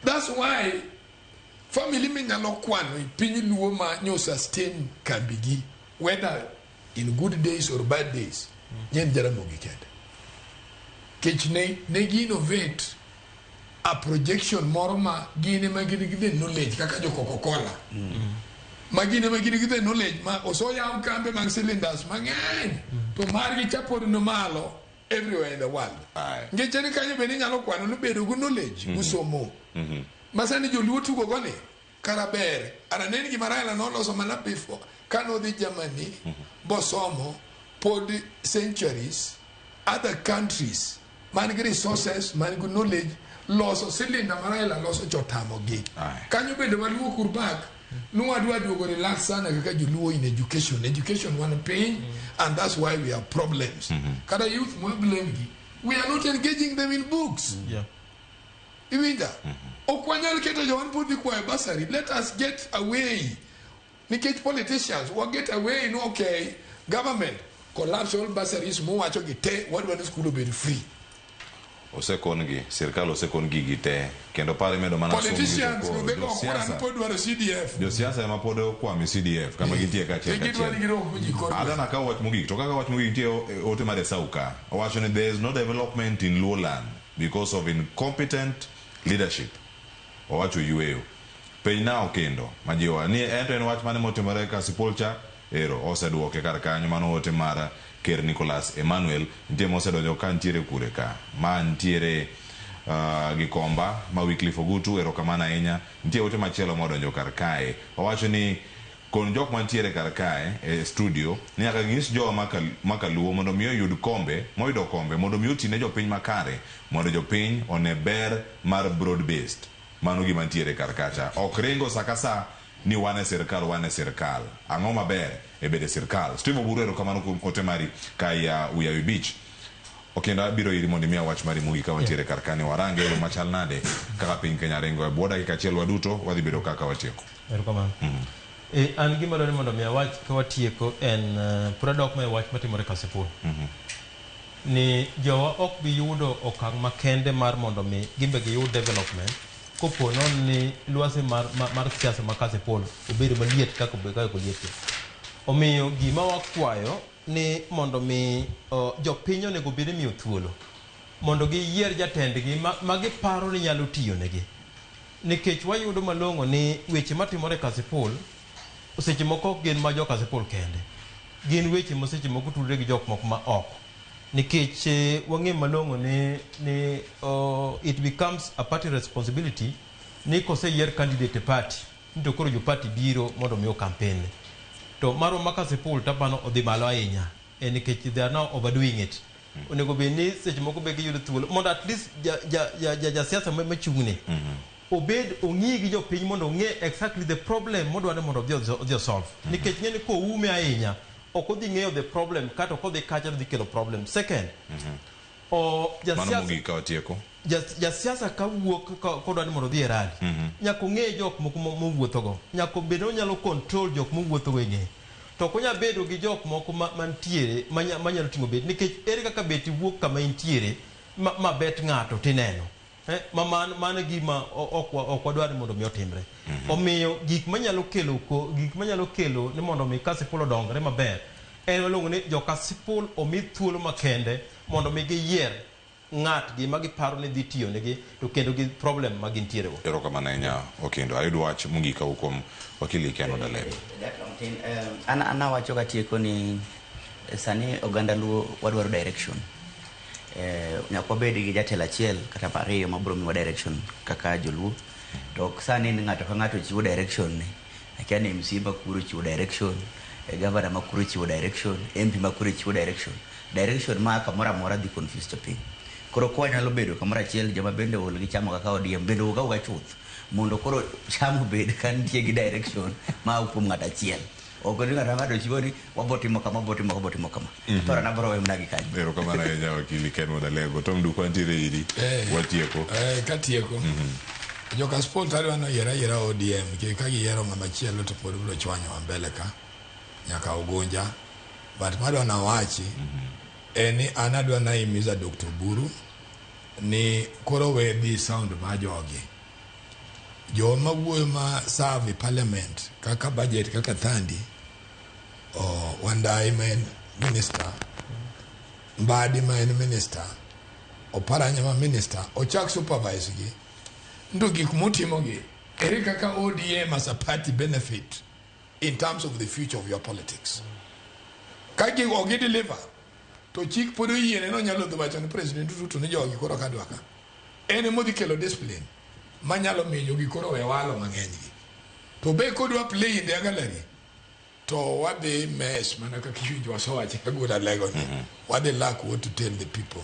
That's why family minyalo kwano e piny luo ma nyo sustain kambigi whether in good days or bad days nyen Jaramogi kende. Kech ne gi innovate a projection moro ma gin ema gin gi the knowledge kaka jo Coca-Cola. Ma gin ema gin gi the knowledge ma osoyaw kambe mag cylinders mang'eny to margi cha pod no malo everywhere in the world. Nikech en kanyo bende inyalo kwano ni bedo gi knowledge usomo. Ma sani joluo tugo go ni kara ber. Ara ne en gima Raila noloso mana before kanodhi Germany bosomo pod centuries other countries man gi resources man gi knowledge loso cylinder ma Raila loso chotamogi. Kanyo bende waluo kurbak nwadwa duogo relax sana kaka joluo in education. Education wan piny and that's why we have problems. Kata youth mwa blame gi. We are not engaging them in books. Iwinja? Ok wanyal keto jowan pod dhi kwayo bursary. Let us get away. Nikech politicians, wa get away no okay. Government, Collapse all bursaries muwacho gi te, wadwa ni skul obed free. Osekon-gi, sirkal osekon gigi te kendo par imedo mana somo gi Politicians to koro be go kura josiasa ni pod dwaro CDF. Josiasa ema pod okwamo e CDF kama gintie kaachiel Gidwa ni kachiel. girom ji kor Adwa nakaw wach mogik to kaka wach mogik nitie ote mar Esau ka owacho ni there is no development in Luo land because of incompetent leadership. Owacho yueyo. Penj nao kendo majiwa ni ento en wach mane motimore Kasipul cha ero oseduoke kar kanyo mano ote mar Ker Nicholas Emmanuel nitie mosedonjo ka ntiere kure ka ma ntiere Gikomba ma Wycliffe Ogutu erokamano ahinya nitie ote machielo modonjo kar kae owacho ni kon jok mantiere kar kae e studio ni nyaka ginyis jowa makaluo mondo mi oyud kombe moyudo kombe mondo mi oti ne jopiny makare mondo jopiny one ber mar broad based mano gima ntiere kar kacha ok ringo sa ka sa ni wan e sirkal wan e sirkal ang'o maber e bedo e sirkal Steve Oburu erokamano kuom ote mari ka ia Uyawi Beach Okendo abiro iri mondo imiya wach mari mogik ka wantiere kar kani warange yo machal nade kaka piny Kenya ringo e bwo dakika achiel waduto wadhi bedo kaka watieko. Erokamano. An gima adwaro ni mondo mi awach ka watieko en pod adok mana e wach matimore Kasipul. Ni jowa ok bi yudo okang' makende mar mondo mi gin be giyud development kopo nono ni lwasi mar, mar, mar siasa ma Kasipul obedo maliet kaka kaka oliet. Omiyo gima wakwayo ni mondo mi jopiny onego bed ni imiyo thuolo mondo giyier jatendgi ma, ma giparo ni nyalo tiyo negi. Nikech wayudo malong'o ni weche matimore e Kasipul seche moko ok gin ma jo Kasipul kende. Gin weche ma seche moko tudre gi jok moko ma oko. Nikech wang'e malong'o ni it becomes a party responsibility ni koseyier candidate e party ni to koro jo party biro mondo mi o campaign. To marwa ma Kasipul to apano odhi malo ahinya nikech they are now overdoing it. Onego bed ni seche moko be giyudo thuolo mondo at least jasiasa machung'ne obed ong'i gi jopiny mondo ong'e exactly the problem modwaro ni mondo odhi osolve. Nikech ng'e ni koume ahinya ok odhi ng'eyo the problem kata ok odhi kacha to dhi kelo problem. Second, Mano mogik ka watieko. Jasiasa ka wuok kodwa ni mondo odhi e rally, nyaka ong'e jok moko mowuothogo. Nyaka obed ni onyalo control jok mowuothogo e ng'eye. To ok onyal bedo gi jok moko mantiere manyalo ting'o bet. Nikech ere kaka bet wuok kama intiere ma bet ng'ato tineno. Ma mano gima ok wadwar ni mondo mi otimre. Omiyo gik manyalo kelo gik manyalo kelo ni mondo mi Kasipul odongre maber en waluongo ni jo Kasipul omi thuolo makende mondo mi giyier ng'atgi ma giparo ni dhi tiyo negi to kendo gi problem ma gintiere go. Erokamano ahinya Okindo. Ayud wach mogik kawuok kuom wakili Ken Odalego. Dakika matin, an awacho katieko ni sani oganda Luo wadwaro direction. Nyaka wabed gi jatelo achiel kata ariyo mabiro miwa direction kaka joluo. To ok sani ni ng'ato ka ng'ato chiwo direction ne. Akia ni MC ma kuro chiwo direction, governor ma kuro chiwo direction, MP ma kuro chiwo direction. Direction ma kamoro amora dhi confuse jopiny. Koro kwa nyalo bedo kamoro achiel joma bende ol gi chamo kaka ODM bende wuog awuoga chuth mondo koro cham obed ka nitie gi direction ma kuom ng'ato achiel. Ok ni ng'ato ng'ato chiwo ni wabo timo kama, wabo timo kama, wabo timo kama. Paro na bro we mana gi kanyo. Erokamano ahinya wakili Ken Odalego. Tom Duk wantiere iri. Watieko. Katieko. Jo Kasipul to adwa ni oyier ayiera ODM nikech ka giyiero ng'ama chielo to pod biro chwanyowa mbele ka nyaka Ugunja. But madwa nawachi en ni an adwa nahimiza Dr. Oburu ni koro we dhi sound ma jogi. Joma wuoyo ma serve e parliament kaka budget kaka Thandi Wandayi ma en minister, Mbadi ma en minister, Oparanya ma minister, ochak supervise gi. Ndo gik mutimo gi, ere kaka ODM as a party benefit in terms of the future of your politics. Ka gi ok gi deliver, to chik pod oyiene ni onyalo dhi wacho ni President Ruto ni jogi koro ok adwa ka. En ema odhi kelo discipline manyalo miyo jogi koro we walo mang'eny gi. To be kodwa play in the gallery, to wadhi mess mana kaka iwinjo wasewache ka Wuod Alego ni. Wadhi lack what to tell the people.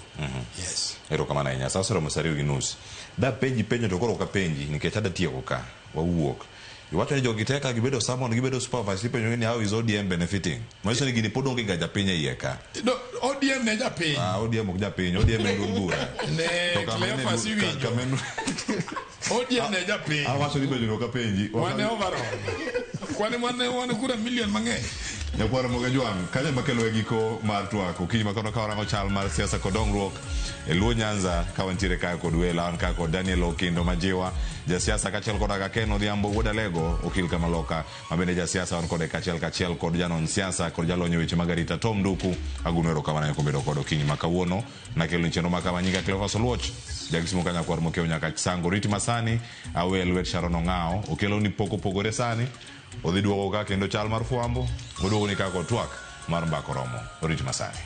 Yes. Erokamano ahinya. Sa oseromo sa 2:30. Dapenji penjo to koro ok apenji nikech adwa tieko ka. Wawuok. Iwacho ni jogi te ka gibedo summoned, gibedo supervised, ipenjo ni how is ODM benefiting? Manyiso ni gini pod onge ga japiny e iye ka. No, ODM ne japiny. Ah, ODM ok japiny, ODM en duond bura. Ne To kama en e Cleophas iwinjo. kama en ODM ne japiny. Awacho ni penjo ok apenji. Wane overall. Kwani wane wan kura million mang'eny. Nyakwar Mogajwang', kanyo ema kelo e giko mar twak. Okinyi ma kawuono ka warango chal mar siasa kod dongruok e Luo Nyanza ka wantiere ka kod welo an ka kod Daniel Okindo Majiwa, jasiasa kaachiel koda Ken Odhiambo wuod Alego, okil Kamaloka, ma bende jasiasa wan kode kaachiel kachiel kod janon siasa kod jalony e weche mag arita Tom Nduku. Aguno erokamano kuom bedo kod okinyi ma kawuono. Nakelo chenro ma kama nyinga Cleophas Oluoch, jakisimo ka nyakwar Mokeo nyaka Sango Riti Masani, awe lwet Sharon Ong'ao, okelo ni pok opogore sani. Odhi duogo ka kendo chal mar fwambo, oduogo ni kaka otwak mar mbako romo. Orit masani.